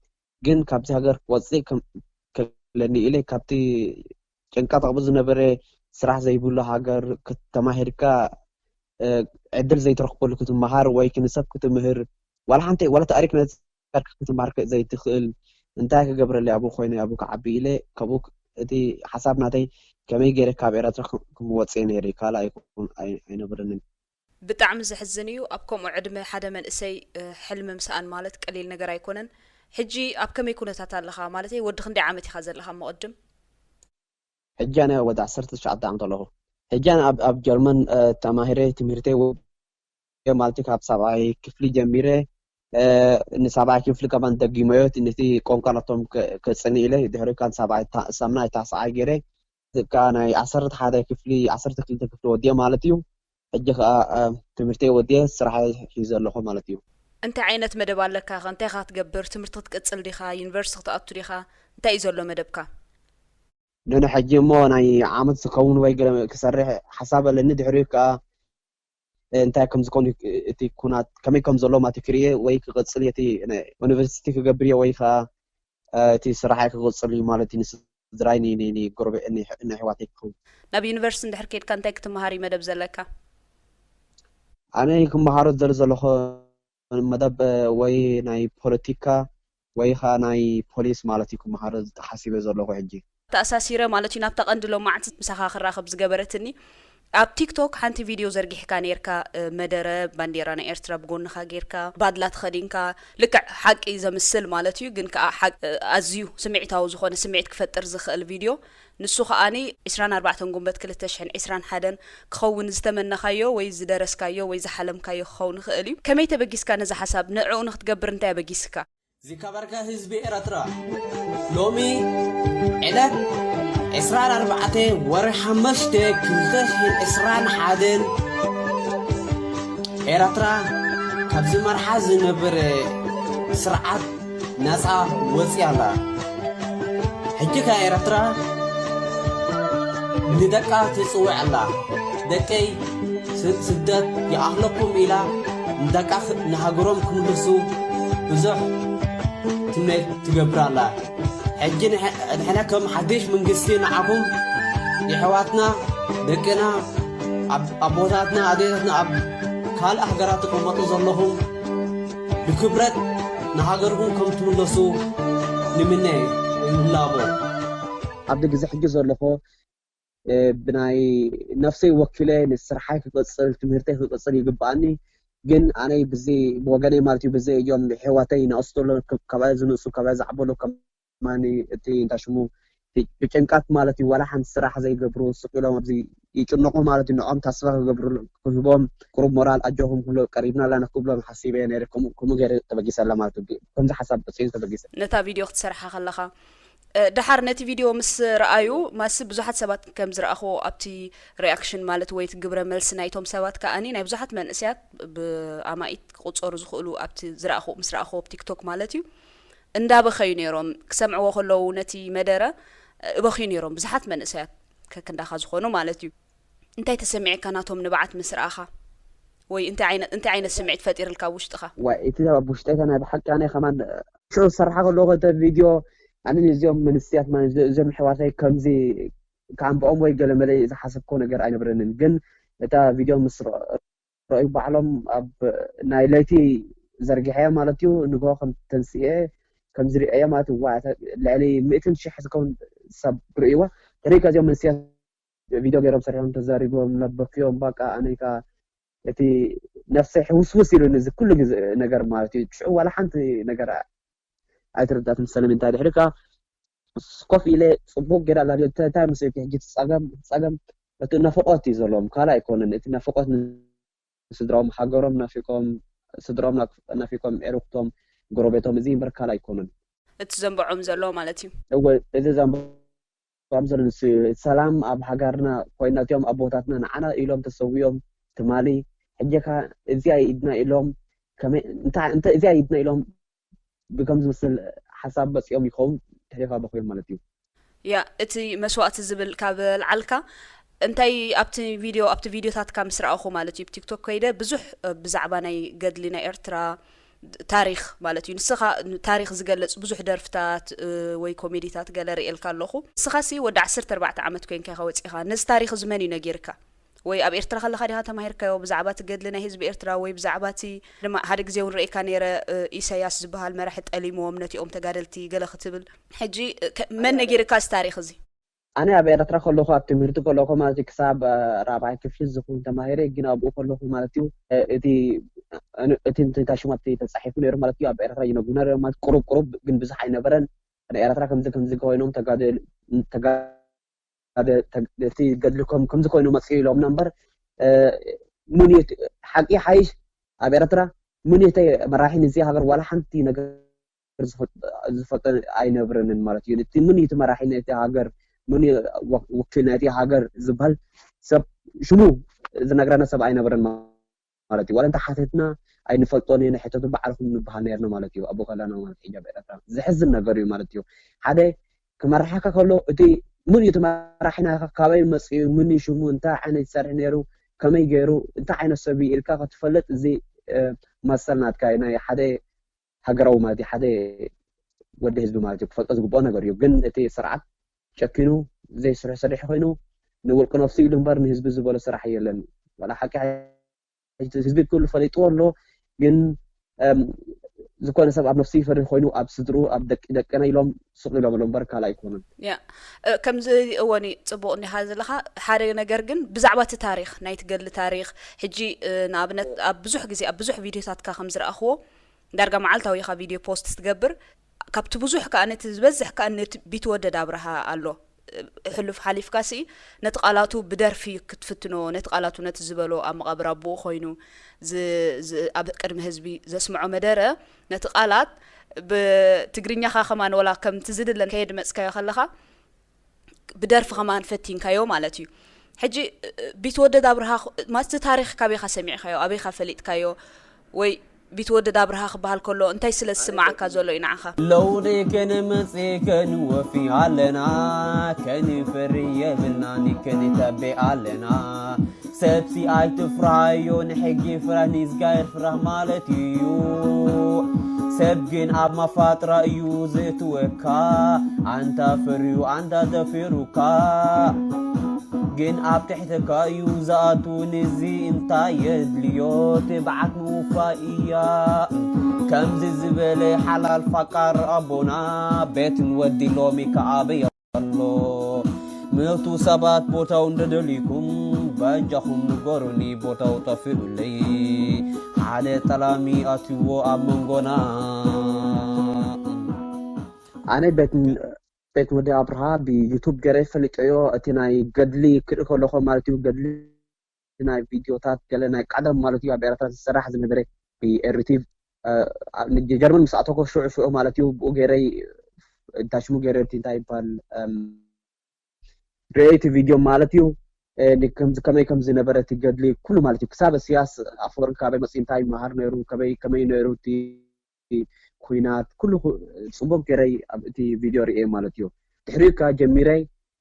ግን ካብዚ ሃገር ክወጽእ ከለኒ ኢለ ካብቲ ጭንቀት ኣብኡ ዝነበረ ስራሕ ዘይብሉ ሃገር ተማሂርካ ዕድል ዘይትረኽበሉ ክትመሃር ወይ ክንሰብ ክትምህር ዋላ ሓንቲ ዋላ ታሪክ ነቲ ሃገር ክትመሃር ዘይትኽእል እንታይ ክገብረለይ ኣብኡ ኮይነ ኣብኡ ክዓቢ ኢለ ካብኡ እቲ ሓሳብ ናተይ ከመይ ገይረ ካብ ኤረትራ ክምወፅእ ነይሩ ካልእ ኣይኮን ኣይነበረንን። ብጣዕሚ ዘሕዝን እዩ ኣብ ከምኡ ዕድመ ሓደ መንእሰይ ሕልሚ ምስኣን ማለት ቀሊል ነገር ኣይኮነን። ሕጂ ኣብ ከመይ ኩነታት ኣለኻ ማለተይ ወዲ ክንደይ ዓመት ኢኻ ዘለኻ እሞ ቅድም? ሕጂ ኣነ ወዲ ዓሰርተ ትሽዓተ ዓመት ኣለኹ። ሕጂ ኣነ ኣብ ኣብ ጀርመን ተማሂረ ትምህርተይ ወዲኤ ማለት ካብ ሳብዓይ ክፍሊ ጀሚረ ንሳብዓይ ክፍሊ ከማን ደጊመዮ ነቲ ቋንቋ ናቶም ከጽንዕ ኢለ ድሕሪ ካን ሳብዓይ ሳምናይ ታስዓይ ገይረ ከኣ ናይ ዓሰርተ ሓደ ክፍሊ ዓሰርተ ክልተ ክፍሊ ወዲኤ ማለት እዩ። ሕጂ ከኣ ትምህርተይ ወዲኤ ስራሕ ሒዘ ኣለኹ ማለት እዩ። እንታይ ዓይነት መደብ ኣለካ? እንታይ ኢኻ ትገብር? ትምህርቲ ክትቅጽል ዲኻ? ዩኒቨርሲቲ ክትኣቱ ዲኻ? እንታይ እዩ ዘሎ መደብካ? ንሕጂ እሞ ናይ ዓመት ዝኸውን ወይ ገለ ክሰርሕ ሓሳብ ኣለኒ። ድሕሪኡ ከኣ እንታይ ከም ዝኾን እቲ ኩናት ከመይ ከም ዘሎ ማለት ክርእየ ወይ ክቕጽል እቲ ዩኒቨርሲቲ ክገብር እየ ወይ ከኣ እቲ ስራሓይ ክቕጽል እዩ ማለት እዩ። ንስድራይ ንጎረቤ ንኣሕዋተይ ክኸውን። ናብ ዩኒቨርሲቲ እንድሕር ከድካ እንታይ ክትመሃር እዩ መደብ ዘለካ? ኣነ ክመሃሮ ዝደሊ ዘለኹ መደብ ወይ ናይ ፖለቲካ ወይ ኸዓ ናይ ፖሊስ ማለት እዩ ክመሃሮ ተሓሲበ ዘለኹ ሕጂ። ተኣሳሲረ ማለት እዩ ናብታ ቀንዲ ሎማዕቲ ምሳኻ ክራኸብ ዝገበረትኒ ኣብ ቲክቶክ ሓንቲ ቪድዮ ዘርጊሕካ ነርካ፣ መደረ ባንዴራ ናይ ኤርትራ ብጎንኻ ጌርካ፣ ባድላ ተኸዲንካ፣ ልክዕ ሓቂ ዘምስል ማለት እዩ፣ ግን ከኣ ኣዝዩ ስምዒታዊ ዝኾነ ስምዒት ክፈጥር ዝኽእል ቪድዮ። ንሱ ከኣኒ ዕስራን ኣርባዕተን ጉንበት ክልተ ሽሕን ዕስራን ሓደን ክኸውን ዝተመነኻዮ ወይ ዝደረስካዮ ወይ ዝሓለምካዮ ክኸውን ይኽእል እዩ። ከመይ ተበጊስካ ነዚ ሓሳብ ንዕኡ ንክትገብር እንታይ ኣበጊስካ? ዝከበርካ ህዝቢ ኤረትራ፣ ሎሚ ዕለት ዕስራን ኣርባዕተ ወርሒ ሓሙሽተ ክልተ ሽሕን ዕስራን ሓደን ኤረትራ ካብ ዝመርሓ ዝነበረ ስርዓት ነጻ ወጽያ ኣላ። ሕጂ ከኣ ኤረትራ ንደቃ ትጽውዕ ኣላ። ደቀይ ስደት ይኣኽለኩም ኢላ ንደቃ ንሃገሮም ክምልሱ ብዙሕ ትምኒት ትገብር ኣላ። ሕጂ ንሕና ከም ሓድሽ መንግስቲ ንዓኹም የሕዋትና፣ ደቅና፣ ኣቦታትና፣ ኣዴታትና ኣብ ካልእ ሃገራት ትቕመጡ ዘለኹም ብክብረት ንሃገርኩም ከም ትምለሱ ንምነ ወይ ንላቦ። ኣብዚ ግዜ ሕጂ ዘለኹ ብናይ ነፍሰይ ወኪለ ንስርሓይ ክቕጽል ትምህርተይ ክቕጽል ይግብኣኒ። ግን ኣነይ ብዚ ብወገነይ ማለት እዩ ብዚ እዮም ሕዋተይ ንእስቶ ካባይ ዝንእሱ ካባይ ዝዓበሉ ከማኒ እቲ እንታይ ሽሙ ብጭንቀት ማለት እዩ ዋላ ሓንቲ ስራሕ ዘይገብሩ ስቕ ኢሎም ኣብዚ ይጭነቑ ማለት እዩ። ንዖም ተስፋ ክገብሩ ክህቦም ቁሩብ ሞራል ኣጆኹም ክብሎ ቀሪብና ኣለና ክብሎም ሓሲበ ነይረ። ከምኡ ገይረ ተበጊሰ ኣላ ማለት እዩ። ከምዚ ሓሳብ በፂሑ ተበጊሰ። ነታ ቪድዮ ክትሰርሓ ከለኻ ድሓር ነቲ ቪድዮ ምስ ረኣዩ ማሲ ብዙሓት ሰባት ከም ዝረኣኽዎ ኣብቲ ሪኣክሽን ማለት ወይ ግብረ መልሲ ናይቶም ሰባት ከኣኒ ናይ ብዙሓት መንእሰያት ብኣማኢት ክቑጸሩ ዝኽእሉ ኣብቲ ዝረኣኽዎ ምስ ረኣኽዎ ኣብ ቲክቶክ ማለት እዩ እንዳበኸዩ ነይሮም ክሰምዕዎ ከለዉ ነቲ መደረ እበኽዩ ነይሮም ብዙሓት መንእሰያት ከክንዳኻ ዝኾኑ ማለት እዩ። እንታይ ተሰሚዕካ ናቶም ንብዓት ምስ ረኣኻ ወይ እንታይ ዓይነት እንታይ ዓይነት ስምዒት ፈጢርልካ ኣብ ውሽጥኻ? ዋይ እቲ ኣብ ውሽጠይ ናይ ብሓቂ ኣነ ከማን ሽዑ ዝሰርሓ ከለኹ እቲ ቪድዮ ኣነ ነዚኦም መንእሰያት ማለት እዞም ኣሕዋተይ ከምዚ ከኣንብኦም ወይ ገለ መለ ዝሓሰብኮ ነገር ኣይነብረንን። ግን እታ ቪድዮ ምስ ረኣዩ ባዕሎም ኣብ ናይ ለይቲ ዘርጊሐ ማለት እዩ ንግሆ ከም ተንስኤ ከም ዝሪአዮ ማለት እዩ። ዋ ልዕሊ ሚእትን ሽሕ ዝኸውን ሰብ ርእይዋ። ተሪካ እዚኦም መንእሰያት ቪድዮ ገይሮም ሰሪሖም ተዛሪቦም ነበክዮም ባቃ ኣነካ እቲ ነፍሰይ ሕውስውስ ኢሉኒ እዚ ኩሉ ግዜ ነገር ማለት እዩ። ሽዑ ዋላ ሓንቲ ነገር ኣይተረዳትን ሰለሚ እንታይ ድሕሪ ከኣ ኮፍ ኢለ ጽቡቅ ገይራ ላድዮ እንታይ ምስ ሕጂ ትጻገም ትጻገም እቲ ናፍቆት እዩ ዘለዎም ካልእ ኣይኮነን። እቲ ናፍቆት ንስድራኦም ሃገሮም ናፊቆም ስድራኦም ናፊቆም ዕሩክቶም ጎረቤቶም እዚ እምበር ካልእ ኣይኮነን። እቲ ዘንብዖም ዘሎ ማለት እዩ። እወ እዚ ዘንብዖም ዘሎ ንሱ እዩ። ሰላም ኣብ ሃገርና ኮይና እቲኦም ኣቦታትና ንዓና ኢሎም ተሰዊኦም ትማሊ ሕጂ ከ እዚኣ ኢድና ኢሎም ከመይ እንታይ እንታይ እዚኣ ኢድና ኢሎም ብከም ዝመስል ሓሳብ መጺኦም ይኸውን ተሪፋ በኹዮም ማለት እዩ። ያ እቲ መስዋእቲ ዝብል ካብ ኣልዓልካ እንታይ ኣብቲ ቪድዮ ኣብቲ ቪድዮታትካ ምስ ረኣኹ ማለት እዩ ቲክቶክ ከይደ ብዙሕ ብዛዕባ ናይ ገድሊ ናይ ኤርትራ ታሪኽ ማለት እዩ። ንስኻ ታሪኽ ዝገልጽ ብዙሕ ደርፍታት ወይ ኮሜዲታት ገለ ርእየልካ ኣለኹ። ንስኻሲ ወዲ ዓሰርተ ኣርባዕተ ዓመት ኮይንካ ኢኻ ወጺኻ። ነዚ ታሪኽ እዚ መን እዩ ነጊርካ? ወይ ኣብ ኤርትራ ከለኻ ዲኻ ተማሂርካዮ ብዛዕባ እቲ ገድሊ ናይ ህዝቢ ኤርትራ ወይ ብዛዕባ እቲ ድማ ሓደ ግዜ እውን ርእየካ ነይረ ኢሳያስ ዝበሃል መራሒ ጠሊምዎም ነቲኦም ተጋደልቲ ገለ ክትብል። ሕጂ መን ነጊርካ እዚ ታሪኽ እዚ? ኣነ ኣብ ኤርትራ ከለኹ ኣብ ትምህርቲ ከለኹ ማለት እዩ ክሳብ ራብዓይ ክፍሊ ዝኹን ተማሂረ ግን ኣብኡ ከለኹ ማለት እዩ እቲ እቲ እንታይ ሽሙ ኣብቲ ተጻሒፉ ነይሩ ማለት እዩ ኣብ ኤርትራ ይነግሩና ነይሮም ማለት ቁሩብ ቁሩብ ግን ብዙሕ ኣይነበረን። ኤርትራ ከምዚ ከምዚ ኮይኖም ተጋደል ተጋ እቲ ገድልኮም ከምዚ ኮይኑ መፅኡ ኢሎምና እምበር ምን ሓቂ ሓይሽ ኣብ ኤርትራ ምን ተ መራሒ ንዚ ሃገር ዋላ ሓንቲ ነገር ዝፈልጦ ኣይነብረንን ማለት እዩ። እቲ ምን እቲ መራሒ ናይቲ ሃገር ምን ውክል ናይቲ ሃገር ዝበሃል ሰብ ሽሙ ዝነግረና ሰብ ኣይነብረን ማለት እዩ። ዋላ እንተሓተትና ኣይንፈልጦን ኢና፣ ሕተቱ ባዕልኹም ንበሃል ነርና ማለት እዩ። ኣቦ ከለና ማለት ሒጃብ ኤረትራ ዘሕዝን ነገር እዩ ማለት እዩ። ሓደ ክመርሓካ ከሎ እቲ ምን እዩ እቲ መራሒ ናይኻ፣ ካበይ መጽኡ፣ ምን እዩ ሽሙ፣ እንታይ ዓይነት ይሰርሕ ነይሩ፣ ከመይ ገይሩ፣ እንታይ ዓይነት ሰብ እዩ ኢልካ ክትፈልጥ እዚ መሰል ናትካ እዩ። ናይ ሓደ ሃገራዊ ማለት እዩ፣ ሓደ ወዲ ህዝቢ ማለት እዩ ክፈልጦ ዝግብኦ ነገር እዩ። ግን እቲ ስርዓት ጨኪኑ ዘይስርሑ ሰሪሑ ኮይኑ ንውልቂ ነፍሱ ኢሉ እምበር ንህዝቢ ዝበሎ ስራሕ የለን። ዋላ ሓቂ ህዝቢ ኩሉ ፈሊጥዎ ኣሎ። ግን ዝኾነ ሰብ ኣብ ነፍሲ ይፈርድ ኮይኑ ኣብ ስድሩ ኣብ ደቂ ደቅና ኢሎም ስቕ ኢሎም ኣሎ እምበር ካልእ ኣይኮኑን። ያ እ፣ ከምዚ እወኒ ጽቡቕ እንዲኻ ዘለኻ። ሓደ ነገር ግን ብዛዕባ እቲ ታሪኽ ናይቲ ገድሊ ታሪኽ ሕጂ እ፣ ንኣብነት ኣብ ብዙሕ ግዜ ኣብ ብዙሕ ቪድዮታትካ ከም ዝረኣኽዎ ዳርጋ መዓልታዊ ኢኻ ቪድዮ ፖስት ትገብር። ካብቲ ብዙሕ ከኣ ነቲ ዝበዝሕ ከኣ ነቲ ቢትወደድ ኣብርሃ ኣሎ። ሕሉፍ ሓሊፍካ ሲ ነቲ ቃላቱ ብደርፊ ክትፍትኖ ነቲ ቃላቱ ነቲ ዝበሎ ኣብ መቓብር ኣቦኡ ኮይኑ ዝ- ዝ- ኣብ ቅድሚ ህዝቢ ዘስምዖ መደረ ነቲ ቃላት ብትግርኛኻ ከማን ወላ ከምቲ ዝድለን ከየድመፅካዮ ከለኻ ብደርፊ ከማን ፈቲንካዮ ማለት እዩ። ሕጂ እ፣ ቢትወደድ ኣብርሃ ኽ- ማስቲ ታሪኽ ካበይኻ ሰሚዕካዮ ኣበይኻ ፈሊጥካዮ? ወይ ቢትወደድ ኣብርሃ ክበሃል ከሎ እንታይ ስለ ዝስምዓካ ዘሎ እዩ ንዓኻ? ለውጢ ክንምጽእ ክንወፊ ኣለና። ከንፈሪ የብልናን፣ ክንተቤ ኣለና። ሰብሲ ኣይትፍራዮ፣ ንሕጊ ፍራህ፣ ንእግዚኣብሔር ፍራህ ማለት እዩ። ሰብ ግን ኣብ ማፋጥራ እዩ ዝእትወካ። ኣንታ ፈርዩ ኣንታ ደፊሩካ፣ ግን ኣብ ትሕተካ እዩ ዝኣቱ። ንዚ እንታይ የድልዮ? ትብዓት ምውፋይ እያ። ከምዚ ዝበለ ሓላል ፋቃር ኣቦና ቤትን ወዲ ሎሚ ከዓበየ ኣሎ። ምእቱ ሰባት ቦታው እንደደሊኩም በጃኹም ንገሩኒ፣ ቦታው ጠፊኡለይ። ሓደ ጠላሚ ኣትዎ ኣብ መንጎና። ኣነ ቤት ቤት ወዲ ኣብርሃ ብዩቱብ ገይረ ፈሊጠዮ። እቲ ናይ ገድሊ ክርኢ ከለኹ ማለት እዩ፣ ገድሊ ናይ ቪድዮታት ገለ ናይ ቀደም ማለት እዩ ኣብ ኤርትራ ዝሰራሕ ዝነበረ ብኤሪቲቭ ጀርመን ምስ ኣተኮ ሽዑ ሽዑ ማለት እዩ። ብኡ ገይረይ እንታይ ሽሙ ገይረ እቲ እንታይ ይበሃል ሪኤቲ ቪድዮ ማለት እዩ። እ፣ ን- ከምዚ ከመይ ከም ዝነበረ እቲ ገድሊ ኩሉ ማለት እዩ። ክሳብ እስያስ ኣፈወርቂ ካበይ መፅኡ እንታይ ይመሃር ነይሩ፣ ከመይ ከመይ ነይሩ እቲ ኩናት ኩሉ ኩ- ፅቡቅ ገይረይ ኣብ እቲ ቪድዮ ሪኤ ማለት እዩ። ድሕሪኡ ከ ጀሚረ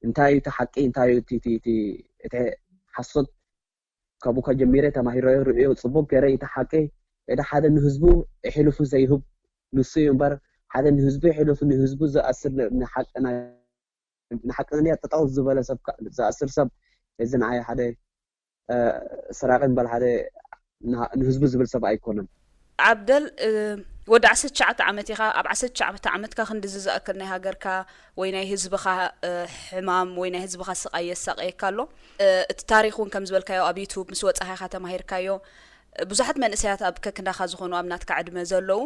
እንታይ እዩ እቲ ሓቂ እንታይ እዩ እቲ እቲ- እቲ- እቲ ሓሶት ካብኡ ከ ጀሚረ ተማሂረዮ ርእዮ ፅቡቅ ገይረ እቲ ሓቂ እቲ ሓደ ንህዝቡ ሕሉፉ ዘይህብ ንሱ እዩ እምበር ሓደ ንህዝቡ ሕሉፉ ንህዝቡ ዝኣስር ንሓቂ ናይ ንሓቂ ንያ ጠጠው ዝበለ ሰብ ከ- ዝኣስር ሰብ እዚ ንዓይ ሓደ እ፣ ሰራቂ እምበል ሓደ ንሃ- ንህዝቡ ዝብል ሰብ ኣይኮነን። ዓብደል እ፣ ወዲ ዓሰርተ ትሽዓተ ዓመት ኢኻ። ኣብ ዓሰርተ ትሽዓተ ዓመትካ ክንድዚ ዝኣክል ናይ ሃገርካ ወይ ናይ ህዝብኻ እ፣ ሕማም ወይ ናይ ህዝብኻ ስቓይ የሳቐየካ ኣሎ። እ፣ እቲ ታሪኽ እውን ከም ዝበልካዮ ኣብ ዩቱብ ምስ ወጻኻ ኢኻ ተማሂርካዮ። እ፣ ብዙሓት መንእሰያት ኣብ ከክንዳኻ ዝኾኑ ኣብ ናትካ ዕድመ ዘለዉ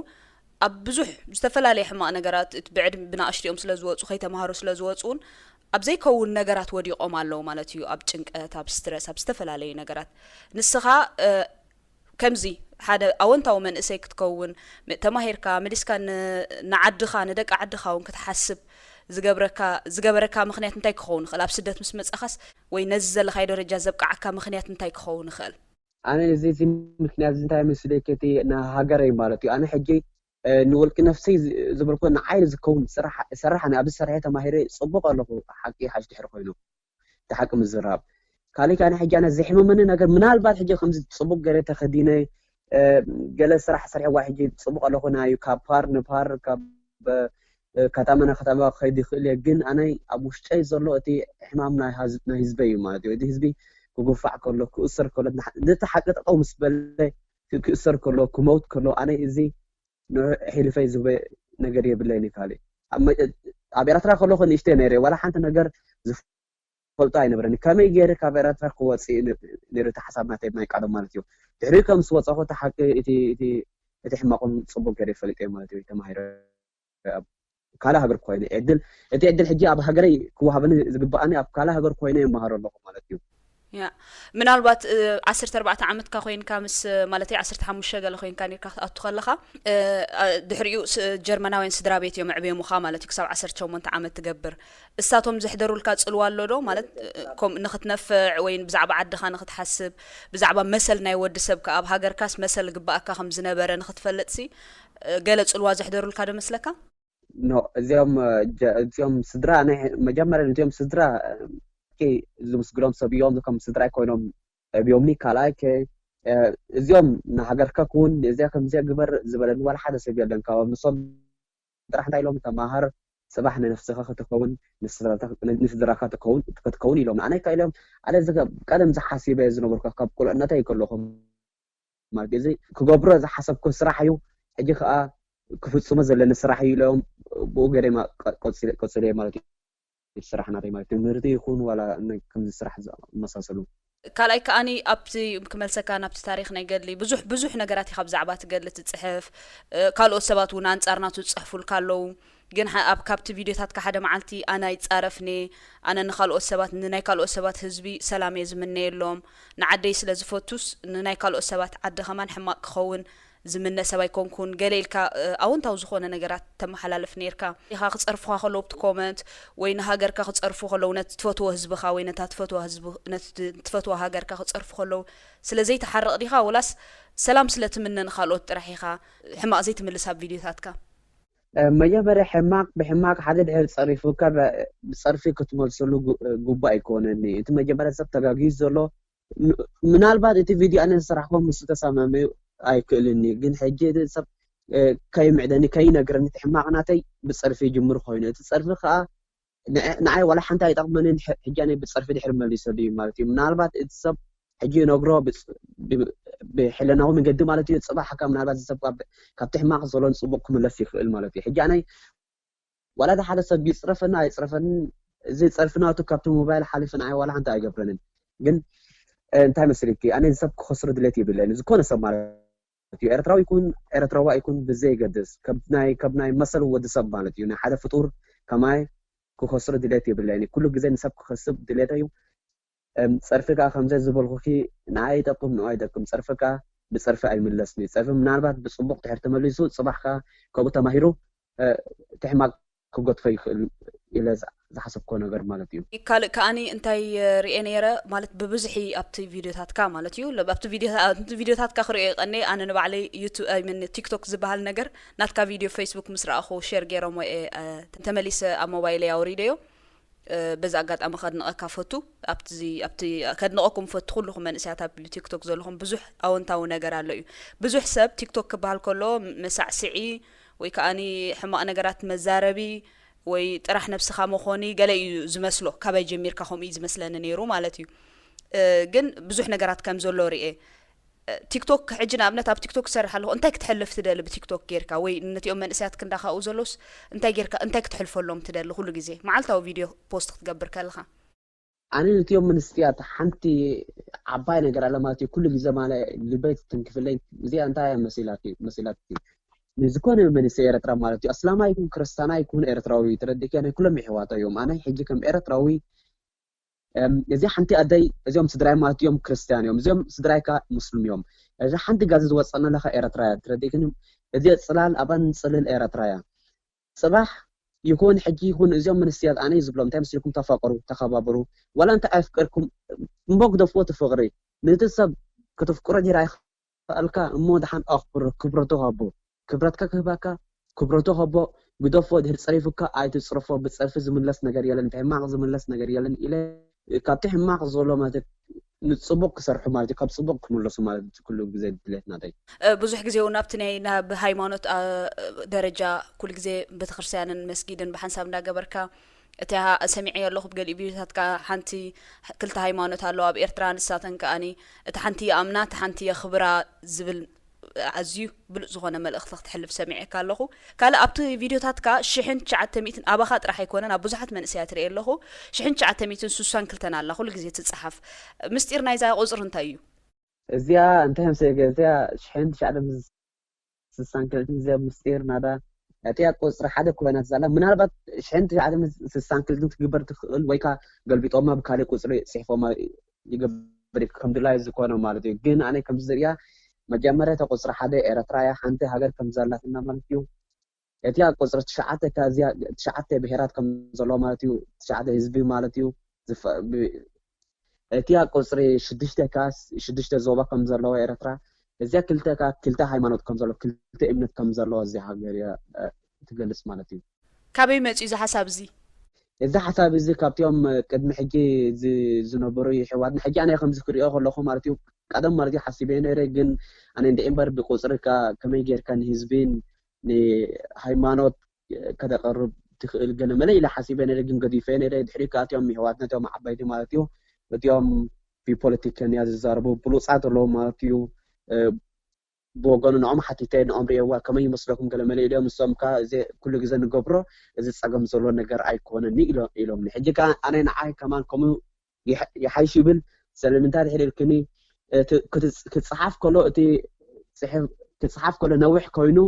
ኣብ ብዙሕ ዝተፈላለየ ሕማቕ ነገራት እቲ ብዕድም ብናእሽቲኦም ስለ ዝወፁ ከይተምሃሩ ስለ ዝወፁ እውን ኣብ ዘይከውን ነገራት ወዲቖም ኣለዉ ማለት እዩ። ኣብ ጭንቀት፣ ኣብ ስትረስ፣ ኣብ ዝተፈላለዩ ነገራት ንስኻ እ፣ ከምዚ ሓደ ኣወንታዊ መንእሰይ ክትከውን ም- ተማሂርካ መሊስካ ን- ንዓድኻ ንደቂ ዓድኻ እውን ክትሓስብ ዝገብረካ ዝገበረካ ምክንያት እንታይ ክኸውን ይኽእል? ኣብ ስደት ምስ መጻኻስ ወይ ነዚ ዘለኻዮ ደረጃ ዘብቃዓካ ምክንያት እንታይ ክኸውን ይኽእል? ኣነ እዚ እዚ ምክንያት እዚ እንታይ መስለኪ እቲ ንሃገረይ ማለት እዩ ኣነ ሕጂ እ፣ ንውልቂ ነፍሰይ ዝ- ዝበልኩ ንዓይ ዝከውን ስራሕ ስራሕ ኣነ ኣብዚ ሰሪሐ ተማሂረ ፅቡቅ ኣለኹ ሓቂ ሓሽ ድሕሪ ኮይኑ እቲ ሓቂ ምዝራብ ካልእ ኣነ ሕጂ ኣነ ዘሕመመኒ ነገር ምናልባት ሕጂ ከምዚ ፅቡቅ ገለ ተኸዲነ እ፣ ገለ ስራሕ ሰሪሐዋ ሕጂ ፅቡቅ ኣለኹ ናይ ካብ ፓር ንፓር ካብ እ፣ ከተማ ናብ ከተማ ክኸይድ ይኽእል እየ ግን ኣነ ኣብ ውሽጠይ ዘሎ እቲ ሕማም ናይ ሀዝ- ናይ ህዝበይ እዩ ማለት እዩ እቲ ህዝቢ ክጉፋዕ ከሎ ክእሰር ከሎ ንሓ- ነቲ ሓቂ ጠጠው ምስ በለ ክ- ክእሰር ከሎ ክመውት ከሎ ኣነ እዚ ንዑ ሕልፈይ ዝህበ ነገር የብለይን ካልእ ኣብ መ- ኣብ ኤርትራ ከለኹ ንእሽተይ ነይረ ዋላ ሓንቲ ነገር ዝፈልጦ ኣይነበረኒ ከመይ ገይረ ካብ ኤርትራ ክወፅእ ነ- ነይሩ እቲ ሓሳብ ናተይ ናይ ቃሎም ማለት እዩ ድሕሪ ከም ዝወፀኹ እቲ ሓቂ እቲ እቲ እቲ ሕማቆም ፅቡቅ ገይረ ፈሊጠ ማለት እዩ ተማሂረ ኣብ ካልእ ሃገር ኮይነ ዕድል እቲ ዕድል ሕጂ ኣብ ሃገረይ ክወሃበኒ ዝግበኣኒ ኣብ ካልእ ሃገር ኮይነ ይመሃሮ ኣለኹ ማለት እዩ ያ ምናልባት እ፣ ዓሰርተ ኣርባዕተ ዓመትካ ኮይንካ ምስ ማለት ዓሰርተ ሓሙሽተ ገለ ኮይንካ ነርካ ክትኣቱ ከለኻ እ፣ አ- ድሕሪኡ ስ- ጀርመናውያን ስድራ ቤት እዮም ኣዕብዮምኻ ማለት እዩ ክሳብ ዓሰርተ ሸሞንተ ዓመት ትገብር እሳቶም ዘሕደሩልካ ፅልዋ ኣሎ ዶ ማለት እ፣ ከም ንክትነፍዕ ወይ ብዛዕባ ዓድኻ ንክትሓስብ ብዛዕባ መሰል ናይ ወዲ ሰብ ከ ኣብ ሃገርካስ መሰል ግባኣካ ከም ዝነበረ ንክትፈልጥ ሲ እ፣ ገለ ፅልዋ ዘሕደሩልካ ዶ መስለካ? ኖ እዚኦም ጀ- እዚኦም ስድራ ናይ መጀመርያ እዚኦም ስድራ እ፣ ኦኬ፣ ዝምስግኖም ሰብ እዮም ከም ስድራ ኮይኖም ዕብዮምኒ ካልኣይ ከ እ፣ እዚኦም ንሃገርካ ክውን እዚኣ ከምዚኣ ግበር ዝበለኒ ዋላ ሓደ ሰብ የለን ካብ ንሶም ጥራሕ እንታይ ኢሎም ተማሃር ፅባሕ ንነፍስኻ ክትከውን ንስድራካ ክትከውን ኢሎም ኣነ ካ ኢሎም ኣነ ቀደም ዝሓሲበ ዝነበርኩ ካብ ቁልዕነተይ ከለኹ ማለት እዚ ክገብሮ ዝሓሰብኩ ስራሕ እዩ ሕጂ ከዓ ክፍፅሞ ዘለኒ ስራሕ እዩ ኢሎም ብኡ ገደማ ቀፅለ ማለት እዩ። ስራሕ ናተይ ማለት ትምህርቲ ይኹን ዋላ ከምዚ ስራሕ ዝመሳሰሉ። ካልኣይ ከዓኒ ኣብቲ ክመልሰካ ናብቲ ታሪክ ናይ ገድሊ ብዙሕ ብዙሕ ነገራት ኢካ ብዛዕባ እቲ ገድሊ ትፅሕፍ። ካልኦት ሰባት እውን ኣንፃር ናቱ ዝፅሕፉልካ ኣለዉ። ግን ኣብ ካብቲ ቪድዮታትካ ሓደ መዓልቲ ኣነ ኣይፃረፍኒ፣ ኣነ ንካልኦት ሰባት ንናይ ካልኦት ሰባት ህዝቢ ሰላም እየ ዝምነየሎም፣ ንዓደይ ስለ ዝፈቱስ ንናይ ካልኦት ሰባት ዓዲ ከማን ሕማቅ ክኸውን ዝምነ ሰብ ኣይኮንኩን ገለ ኢልካ ኣወንታዊ ዝኾነ ነገራት ተመሓላልፍ ነርካ ኢኻ። ክፀርፉኻ ከለዉ ብቲ ኮመንት ወይ ንሃገርካ ክፀርፉ ከለዉ ነቲ ትፈትዎ ህዝብኻ ወይ ነታ ትፈትዋ ህዝብ ነቲ ትፈትዋ ሃገርካ ክፀርፉ ከለዉ ስለ ዘይትሓርቕ ዲኻ ወላስ ሰላም ስለ ትምነ ንኻልኦት ጥራሕ ኢኻ ሕማቕ ዘይትምልስ ኣብ ቪድዮታትካ? መጀመርያ ሕማቕ ብሕማቕ ሓደ ድሕር ፀሪፉካ ብፀርፊ ክትመልሰሉ ጉቡእ ኣይኮነን። እቲ መጀመርያ ሰብ ተጋግዩ ዘሎ ምናልባት እቲ ቪድዮ ኣነ ዝሰራሕኮ ምስ ተሰማምዩ ኣይክእልን እዩ ግን ሕጂ እቲ ሰብ ከይምዕደኒ ከይነግረኒ እቲ ሕማቕ ናተይ ብፀርፊ ይጅምር ኮይኑ እቲ ፀርፊ ከዓ ንዓይ ዋላ ሓንቲ ኣይጠቕመንን ሕጂ ኣነ ብፀርፊ ድሕሪ መሊሰሉ እዩ ማለት እዩ ምናልባት እቲ ሰብ ሕጂ ይነግሮ ብሕለናዊ መንገዲ ማለት እዩ ፅባሕ ካብ ምናልባት እዚ ሰብ ካብቲ ሕማቕ ዘሎ ንፅቡቕ ክምለስ ይኽእል ማለት እዩ ሕጂ ኣነ ዋላ ሓደ ሰብ ይፅረፈና ኣይፅረፈንን እዚ ፀርፊ ናቱ ካብቲ ሞባይል ሓሊፉ ንዓይ ዋላ ሓንቲ ኣይገብረንን ግን እንታይ መስልኪ ኣነ ሰብ ክኸስሮ ድሌት የብለይን ዝኾነ ሰብ ማለት እዩ ኤርትራዊ ይኩን ኤርትራዋ ይኩን ብዘይገድስ ካብ ናይ መሰል ወዲ ሰብ ማለት እዩ ናይ ሓደ ፍጡር ከማይ ክኸስሮ ድሌት የብለይን ኩሉ ግዜ ንሰብ ክኸስብ ድሌት እዩ ፀርፊ ከዓ ከምዘ ዝበልኩኪ ንዓይ ይጠቅም ንዋ ይጠቅም ፀርፊ ከዓ ብፀርፊ ኣይምለስን እዩ ፀርፊ ምናልባት ብፅቡቅ ድሕር ተመሊሱ ፅባሕ ከዓ ከምኡ ተማሂሩ እቲ ሕማቅ ክገድፎ ይኽእል ኢለ ዝሓሰብኮ ነገር ማለት እዩ። ካልእ ከኣኒ እንታይ ሪኤ ነይረ ማለት ብብዝሒ ኣብቲ ቪድዮታትካ ማለት እዩ ኣብቲ ቪድዮታትካ ክሪኦ ይቀኒ ኣነ ንባዕለይ ዩቱብ ቲክቶክ ዝበሃል ነገር ናትካ ቪድዮ ፌስቡክ ምስ ረኣኹ ሼር ገይሮሞ እየ ተመሊሰ ኣብ ሞባይለይ ኣውሪደዮ በዚ ኣጋጣሚ ከድንቐካ ፈቱ ኣብቲ ከድንቐኩም ፈቱ ኩልኹም መንእሰያት ኣብ ቲክቶክ ዘለኹም ብዙሕ ኣወንታዊ ነገር ኣሎ እዩ ብዙሕ ሰብ ቲክቶክ ክበሃል ከሎ መሳዕስዒ ወይ ከዓኒ ሕማቕ ነገራት መዛረቢ ወይ ጥራሕ ነብስኻ መኾኒ ገለ እዩ ዝመስሎ ካባይ ጀሚርካ ከምኡ እዩ ዝመስለኒ ነይሩ ማለት እዩ ግን ብዙሕ ነገራት ከም ዘሎ ርኤ ቲክቶክ ሕጂ ንኣብነት ኣብ ቲክቶክ ክሰርሕ ኣለኹ እንታይ ክትሕልፍ ትደሊ ብቲክቶክ ጌርካ ወይ ነቲኦም መንእሰያት ክንዳ ካብኡ ዘሎስ እንታይ ጌርካ እንታይ ክትሕልፈሎም ትደሊ ኩሉ ግዜ መዓልታዊ ቪድዮ ፖስት ክትገብር ከለኻ ኣነ ነቲኦም መንእሰያት ሓንቲ ዓባይ ነገር ኣለ ማለት እዩ ኩሉ ግዜ ማለ ልበይ ትትንክፍለይ እዚኣ እንታይ እያ መሲላትኪ ዝኾነ መንእሰይ ኤርትራ ማለት እዩ ኣስላማ ይኩን ክርስታና ይኩን ኤርትራዊ ተረዲእኪ ናይ ኩሎም ይሕዋቶ እዮም ኣነ ሕጂ ከም ኤርትራዊ እዚ ሓንቲ ኣደይ እዚኦም ስድራይ ማለት እዮም ክርስትያን እዮም እዚኦም ስድራይ ከ ሙስሊም እዮም እዚ ሓንቲ ጋዚ ዝወፀና ለካ ኤርትራ እያ ትረዲእክን እዚ ፅላል ኣባን ፅልል ኤርትራ እያ ፅባሕ ይኩን ሕጂ ይኩን እዚኦም መንስትያት ኣነ ዝብሎም እንታይ መስልኩም ተፋቀሩ ተከባበሩ ዋላ እንታይ ኣፍቀርኩም እምቦ ግደፍዎ እቲ ፍቅሪ ነቲ ሰብ ከተፍቅሮ ዲራ ኣይክኣልካ እሞ ደሓን ኣክብሮ ክብረቱ ሃቦ ክብረትካ ክህበካ ክብረቱ ሃቦ ግደፎ ድሕር ፀሪፉካ ኣይትፅርፎ ብፀርፊ ዝምለስ ነገር የለን ብሕማቅ ዝምለስ ነገር የለን ኢለ ካብቲ ሕማቅ ዘሎ ማለት ንፅቡቅ ክሰርሑ ማለት ካብ ፅቡቅ ክምለሱ ማለት ኩሉ ግዜ ድሌት ናተይ ብዙሕ ግዜ እውን ኣብቲ ናይ ናብ ሃይማኖት ደረጃ ኩሉ ግዜ ቤተክርስትያንን መስጊድን ብሓንሳብ እንዳገበርካ እቲ ሰሚዐ ኣለኹ ብገሊኡ ቪድዮታትካ ሓንቲ ክልተ ሃይማኖት ኣለዋ ኣብ ኤርትራ ንሳተን ከኣኒ እቲ ሓንቲ የኣምና እቲ ሓንቲ የኽብራ ዝብል ኣዝዩ ብሉፅ ዝኾነ መልእኽቲ ክትሕልፍ ሰሚዐካ ኣለኹ ካልእ ኣብቲ ቪድዮታትካ ሽሕን ትሽዓተ ሚእትን ኣባኻ ጥራሕ ኣይኮነን ኣብ ብዙሓት መንእሰያት ርኤ ኣለኹ ሽሕን ትሽዓተ ሚእትን ሱሳን ክልተን ኣላ ኩሉ ግዜ ትፀሓፍ ምስጢር ናይዛ ቁፅሪ እንታይ እዩ እዚኣ እንታይ ምስ እዚኣ ሽሕን ትሽዓተ ስሳን ክልተን እዚኣ ምስጢር ናዳ እቲያ ቁፅሪ ሓደ ኮይና ትዛላ ምናልባት ሽሕን ትሽዓተ ስሳን ክልተን ትግበር ትኽእል ወይ ከዓ ገልቢጦማ ብካሊእ ቁፅሪ ፅሒፎማ ይገብር ከም ድላዩ ዝኾነ ማለት እዩ ግን ኣነ ከምዚ ዝሪኣ መጀመርያ እታ ቁፅሪ ሓደ ኤረትራ እያ ሓንቲ ሃገር ከም ዘላትና ማለት እዩ እቲያ ቁፅሪ ትሽዓተ እዚኣ ትሽዓተ ብሄራት ከም ዘሎ ማለት እዩ ትሽዓተ ህዝቢ ማለት እዩ እቲያ ቁፅሪ ሽዱሽተ ካስ ሽዱሽተ ዞባ ከም ዘለዎ ኤረትራ እዚኣ ክልተ ካ ክልተ ሃይማኖት ከም ዘለዎ ክልተ እምነት ከም ዘለዎ እዚ ሃገር እያ ትገልፅ ማለት እዩ ካበይ መፅኡ እዚ ሓሳብ እዚ እዚ ሓሳብ እዚ ካብቲኦም ቅድሚ ሕጂ ዝነበሩ ይሕዋትና ሕጂ ኣነ ከምዚ ክሪኦ ከለኹ ማለት እዩ ቀደም ማለት እዩ ሓሲበ ነይረ ግን ኣነ እንደ እምበር ብቁፅሪ ከመይ ጌርካ ንህዝብን ንሃይማኖት ከተቕርብ ትኽእል ገለ መለ ኢለ ሓሲበ ነይረ ግን ገዲፈ ነይረ ድሕሪ ከኣቲኦም የሕዋትና እቲኦም ዓባይቲ ማለት እዩ እቲኦም ብፖለቲከኛ ዝዛረቡ ብሉፃት ኣለዉ ማለት እዩ ብወገኑ ንኦም ሓቲተ ንኦም ርእየዋ ከመይ ይመስለኩም ገለ መለ ኢሎም ንሶም ከ እዚ ኩሉ ግዜ ንገብሮ እዚ ጸገም ዘሎ ነገር ኣይኮነን ኢሎም ኢሎምኒ ሕጂ ከ ኣነ ንዓይ ከማን ከምኡ ይሓይሽ ይብል ስለምንታይ ድሕሪ ኢልክኒ ክፅሓፍ ከሎ እቲ ክፅሓፍ ከሎ ነዊሕ ኮይኑ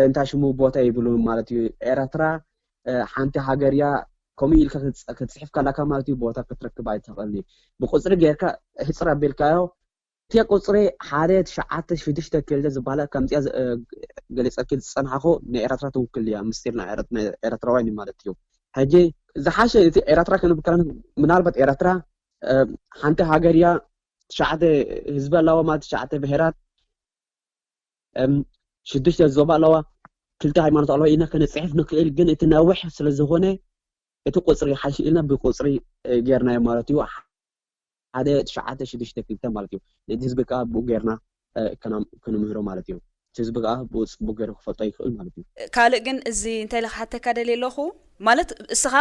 እንታይ ሽሙ ቦታ ይብሉ ማለት እዩ ኤረትራ ሓንቲ ሃገር እያ ከምኡ ኢልካ ክትፅሕፍ ከላካ ማለት እዩ ቦታ ክትረክብ ኣይትኽእልኒ ብቁፅሪ ጌርካ ሕፅር ኣቢልካዮ እቲ ቁፅሪ ሓደ ትሽዓተ ሽዱሽተ ክልተ ዝበሃላ ከምዚኣ ገሊፀኪ ዝፀናሕኹ ንኤረትራ ትውክል እያ ምስጢር ኤረትራውያን ማለት እዩ ሕጂ ዝሓሸ እቲ ኤረትራ ክንብል ከለና ምናልባት ኤረትራ ሓንቲ ሃገር እያ ትሽዓተ ህዝቢ ኣለዋ ማለት ትሽዓተ ብሄራት ሽዱሽተ ዞባ ኣለዋ ክልተ ሃይማኖት ኣለዋ ኢና ከነፅሕፍ ንክእል ግን እቲ ነዊሕ ስለዝኮነ እቲ ቁፅሪ ሓይሽ ኢልና ብቁፅሪ ጌርናዮ ማለት እዩ ሓደ ትሽዓተ ሽዱሽተ ክልተ ማለት እዩ ነዚ ህዝቢ ከዓ ብኡ ጌርና ክንምህሮ ማለት እዩ እቲ ህዝቢ ከዓ ብኡ ፅቡቅ ገይሩ ክፈልጦ ይኽእል ማለት እዩ ካልእ ግን እዚ እንታይ ኢለ ክሓተካ ደልየ ኣለኹ ማለት እስኻ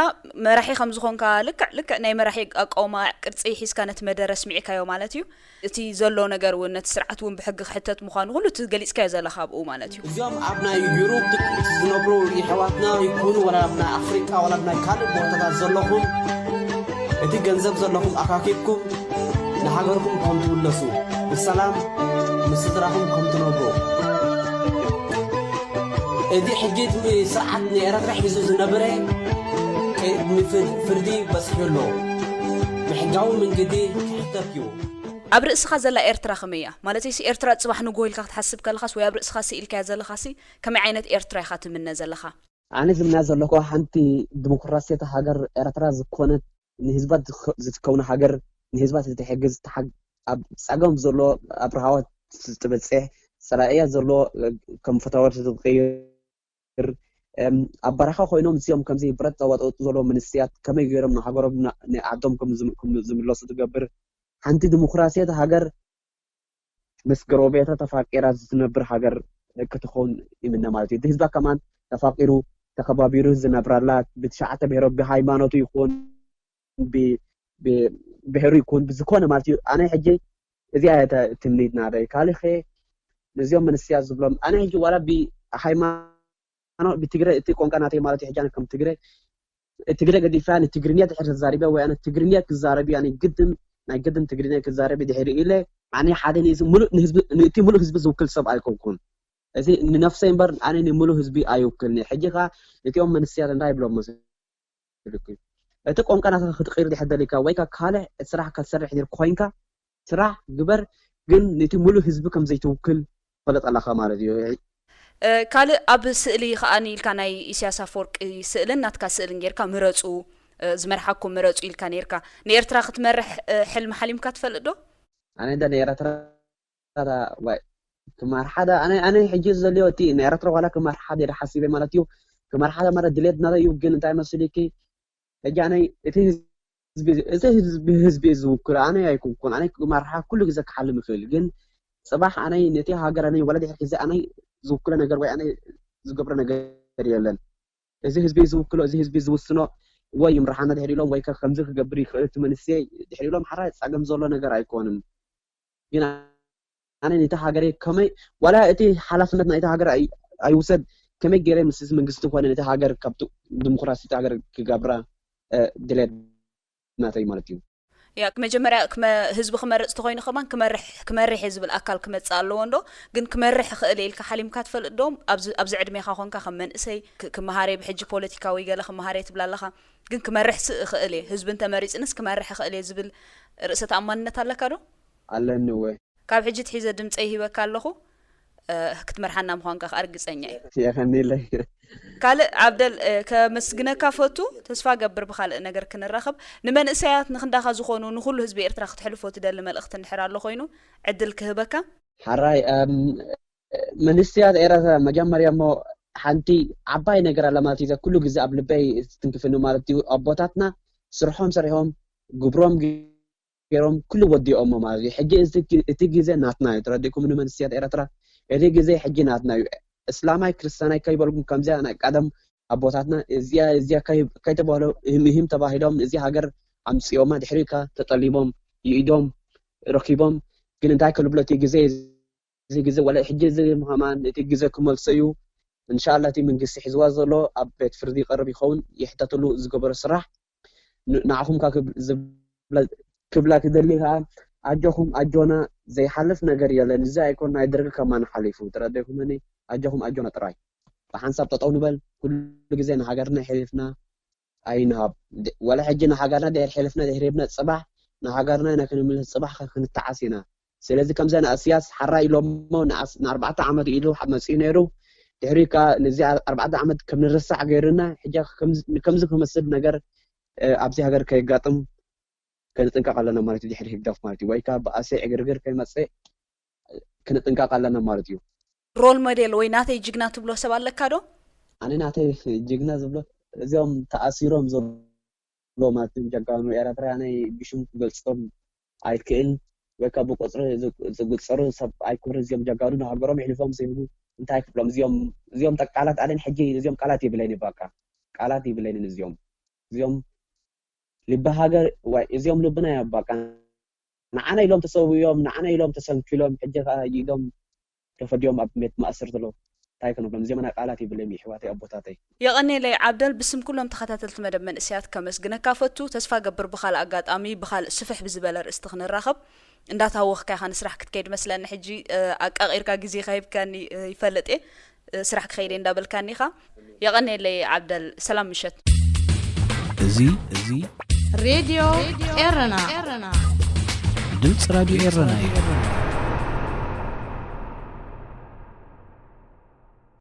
መራሒ ከም ዝኾንካ ልክዕ ልክዕ ናይ መራሒ ኣቃውማ ቅርፂ ሒዝካ ነቲ መደረ ስሚዕካዮ ማለት እዩ እቲ ዘሎ ነገር እውን ነቲ ስርዓት እውን ብሕጊ ክሕተት ምዃኑ ኩሉ እቲ ገሊፅካዮ ዘለኻ ኣብኡ ማለት እዩ እዚኦም ኣብ ናይ ዩሩብ ዝነብሩ የሕዋትና ይኩኑ ወላ ኣብ ናይ ኣፍሪቃ ወላ ኣብ ናይ ካልእ ቦታታት ዘለኹም እቲ ገንዘብ ዘለኹም ኣካኪብኩም ንሃገርኩም ከም ትምለሱ ብሰላም ምስ ስድራኹም ከም ትነብሩ እዚ ሕጂ ስርዓት ንኤረትራ ሒዙ ዝነብረ ቅድሚ ፍርዲ በፂሑ ኣሎ ብሕጋዊ መንገዲ ክሕተት እዩ ኣብ ርእስኻ ዘላ ኤርትራ ከመይ እያ? ማለተይሲ ኤርትራ ጽባሕ ንግሆ ኢልካ ክትሓስብ ከለኻስ ወይ ኣብ ርእስኻ ስኢልካያ ዘለኻሲ ከመይ ዓይነት ኤርትራ ኢኻ ትምነ ዘለኻ? ኣነ ዝምነያ ዘለኹ ሓንቲ ዲሞክራስያዊት ሃገር ኤርትራ ዝኾነት ንህዝባ ዝትከውን ሃገር ንህዝባ ትሕግዝ ኣብ ጸገም ዘሎ ኣብ ረሃዋ ትበጽሕ ጸላኢያ ዘሎ ከም ፈታወርቲ ትቕይር ኣብ በረኻ ኮይኖም እዚኦም ከምዚ ብረት ዘዋጠጡ ዘለዉ መንእሰያት ከመይ ገይሮም ንሃገሮም ንዓዶም ከም ዝምለሱ ትገብር ሓንቲ ዲሞክራስያዊት ሃገር ምስ ጎረቤታ ተፋቂራ ዝትነብር ሃገር ክትኾን ይምነ ማለት እዩ። እቲ ህዝባ ከማን ተፋቂሩ ተኸባቢሩ ዝነብራላ ብትሽዓተ ብሄሮ ብሃይማኖቱ ይኹን ብብሄሩ ይኩን ብዝኮነ ማለት እዩ ኣነ ሕጂ እዚኣ እያ ትምኒትና ዳይ ካልእ ኸ ነዚኦም መንስያት ዝብሎም ኣነ ሕጂ ዋላ ብሃይማኖት ብትግረ እቲ ቆንቃ ናተይ ማለት እዩ ሕጂ ኣነ ከም ትግረ ትግረ ገዲፋ ንትግርኛ ድሕር ተዛሪበ ወይ ኣነ ትግርኛ ክዛረብ እዩ ኣነ ግድን ናይ ግድን ትግርኛ ክዛረብ ድሕር ኢለ ኣነ ሓደ ንዚ ሙሉእ ንህዝቢ ንእቲ ሙሉእ ህዝቢ ዝውክል ሰብ ኣይኮንኩን እዚ ንነፍሰይ እምበር ኣነ ንሙሉእ ህዝቢ ኣይውክልኒ ሕጂ ኸ እቲኦም መንስያት እንታይ ይብሎም መስ እቲ ቆንቃ ናትካ ክትቅይር ድሕር ደሊካ ወይ ካልእ ስራሕ ከትሰርሕ ድር ኮይንካ ስራሕ ግበር ግን ነቲ ሙሉእ ህዝቢ ከም ዘይትውክል ፈለጥ ኣለካ ማለት እዩ። ካልእ ኣብ ስእሊ ከኣ ኢልካ ናይ ኢሳያስ ኣፈወርቂ ስእልን ናትካ ስእልን ጌርካ ምረጹ ዝመርሓኩም ምረጹ ኢልካ ኔርካ ንኤርትራ ክትመርሕ ሕልሚ ሓሊምካ ትፈልጥ ዶ? ኣነ እንደ ንኤረትራ ዋይ ክመርሓ ዳ ኣነ ኣነ ሕጂ ዘልዮ እቲ ንኤረትራ ዋላ ክመርሓ ደ ሓሲበ ማለት እዩ ክመርሓ ዳ ማለት ድሌት ናተ እዩ ግን እንታይ መስልኪ ሕጂ ኣነ እቲ ህዝቢ እዚ ህዝቢ ህዝቢ ዝውክል ኣነ ኣይኩንኩን ኣነ ክመርሓ ኩሉ ግዜ ክሓልም ይኽእል ግን ጽባሕ ኣነ ነቲ ሃገር ኣነ ወላ ድሕር ሕዚ ኣነ ዝውክሎ ነገር ወይ ኣነ ዝገብሮ ነገር የለን እዚ ህዝቢ ዝውክሎ እዚ ህዝቢ ዝውስኖ ወይ ይምርሓና ድሕር ኢሎም ወይ ከምዚ ክገብር ይኽእል እቲ መንስየ ድሕር ኢሎም ሓራይ ጸገም ዘሎ ነገር ኣይኮንን ግን ኣነ ነቲ ሃገረይ ከመይ ዋላ እቲ ሓላፍነት ናይቲ ሃገር ኣይውሰድ ከመይ ገይረ ምስ እዚ መንግስቲ ኮነ ነቲ ሃገር ካብ ዲሞክራሲት ሃገር ክገብራ ድሌት ናተይ ማለት እዩ። ያ መጀመርያ ህዝቢ ክመርፅ ተኮይኑ ከማን ክመርሕ ክመርሕ እየ ዝብል ኣካል ክመፅእ ኣለዎ እንዶ ግን ክመርሕ ክእል እየ ኢልካ ሓሊምካ ትፈልጥ ዶ ኣብዚ ዕድሜካ ኮንካ ከም መንእሰይ ክመሃር እየ ብሕጂ ፖለቲካዊ ገለ ክመሃር እየ ትብል ኣለካ ግን ክመርሕ ስ እኽእል እየ ህዝቢ እንተመሪፅንስ ክመርሕ እኽእል እየ ዝብል ርእሰ ተኣማንነት ኣለካ ዶ ኣለኒ እወ ካብ ሕጂ ትሒዘ ድምፀይ ሂበካ ኣለኹ ክትመርሓና ምዃንካ ከኣ ርግፀኛ እየ የኸኒለይ ካልእ ዓብደል ከመስግነካ ፈቱ ተስፋ ገብር ብካልእ ነገር ክንራኸብ ንመንእሰያት ንክንዳኻ ዝኾኑ ንኩሉ ህዝቢ ኤርትራ ክትሕልፎ ትደሊ መልእኽቲ እንድሕር ኣሎ ኮይኑ ዕድል ክህበካ ሓራይ መንእሰያት ኤረትራ መጀመርያ እሞ ሓንቲ ዓባይ ነገር ኣላ ማለት እዩ ኩሉ ግዜ ኣብ ልበይ ትንክፍኒ ማለት እዩ ኣቦታትና ስርሖም ሰሪሖም ግብሮም ገይሮም ኩሉ ወዲኦሞ ማለት እዩ ሕጂ እቲ ግዜ ናትና እዩ ተረዲእኩም ንመንስያት ኤረትራ እቲ ግዜ ሕጂ ናትና እዩ እስላማይ ክርስትያናይ ከይበልኩም ከምዚያ ናይ ቀደም ኣቦታትና እዚያ እዚያ ከይተባህሎ ህምህም ተባሂሎም እዚ ሃገር ኣምፅኦማ ድሕሪ ካ ተጠሊቦም ይኢዶም ረኪቦም ግን እንታይ ክልብሎ እቲ ግዜ እዚ ግዜ ወላ ሕጂ እዚ ምሃማን እቲ ግዜ ክመልሶ እዩ። እንሻላ እቲ መንግስቲ ሒዝዋ ዘሎ ኣብ ቤት ፍርዲ ይቐርብ ይኸውን፣ ይሕተትሉ ዝገበሮ ስራሕ። ንዓኹም ክብላ ክደሊ ከዓ ኣጆኹም ኣጆና ዘይሓልፍ ነገር የለን። እዚ ኣይኮን ናይ ደርጊ ከማን ሓሊፉ ተረዲኹምኒ። ኣጆኹም ኣጆና ጥራይ ብሓንሳብ ጠጠው ንበል። ኩሉ ግዜ ንሃገርና ሒልፍና ኣይንሃብ። ወላ ሕጂ ንሃገርና ድሕር ሒልፍና ድሕር ሂብና ፅባሕ ንሃገርና ኢና ክንምልስ፣ ፅባሕ ክንተዓስ ኢና። ስለዚ ከምዚ ንእስያስ ሓራ ኢሎሞ ንኣርባዕተ ዓመት ኢሉ መፅኡ ነይሩ። ድሕሪ ከዓ ነዚ ኣርባዕተ ዓመት ከም ንርሳዕ ገይሩና ሕጂ ከምዚ ክመስል ነገር ኣብዚ ሃገር ከየጋጥም ክንጥንቀቕ ኣለና ማለት እዩ። ድሕሪ ህግደፍ ማለት እዩ። ወይ ከዓ ብኣሰይ ዕግርግር ከይመፅእ ክንጥንቀቕ ኣለና ማለት እዩ። ሮል ሞዴል ወይ ናተይ ጅግና ትብሎ ሰብ ኣለካ ዶ? ኣነ ናተይ ጅግና ዝብሎ እዚኦም ተኣሲሮም ዘሎ ማለት እዮም። ጀጋኑ ኤረትራ ናይ ብሽም ክገልጾም ኣይክእል ወይ ካብ ብቁፅሪ ዝቁፀሩ ሰብ ኣይኮነ። እዚኦም ጀጋኑ ንሃገሮም ይሕልፎም ዘይብሉ እንታይ ክብሎም እዚኦም እዚኦም ቃላት ኣለን ሕጂ እዚኦም ቃላት ይብለይን በቃ ቃላት ይብለይን እዚኦም እዚኦም ልቢ ሃገር ዋይ እዚኦም ልብና እዮም በቃ ንዓና ኢሎም ተሰውዮም ንዓና ኢሎም ተሰንኪሎም ሕጂ ከዓ ኢሎም ተፈዲዮም ኣብ ቤት ማእሰር ዘለዉ እንታይ ክንብሎም እዚኦም ናይ ቃላት ይብለይም ይሕዋተይ ኣቦታተይ። የቐኔለይ ዓብደል ብስም ኩሎም ተኸታተልቲ መደብ መንእሰያት ከመስግነካ ፈቱ። ተስፋ ገብር ብኻልእ ኣጋጣሚ ብኻልእ ስፍሕ ብዝበለ ርእስቲ ክንራኸብ እንዳታወኽካ ኢኻ ንስራሕ ክትከይድ መስለኒ ሕጂ ኣቃቒርካ ግዜ ከሂብካኒ ይፈልጥ እየ ስራሕ ክኸይደ እንዳበልካኒ ኢኻ። የቐኔለይ ዓብደል ሰላም ምሸት። እዚ እዚ ሬድዮ ኤረና ድምፂ ራድዮ ኤረና እዩ።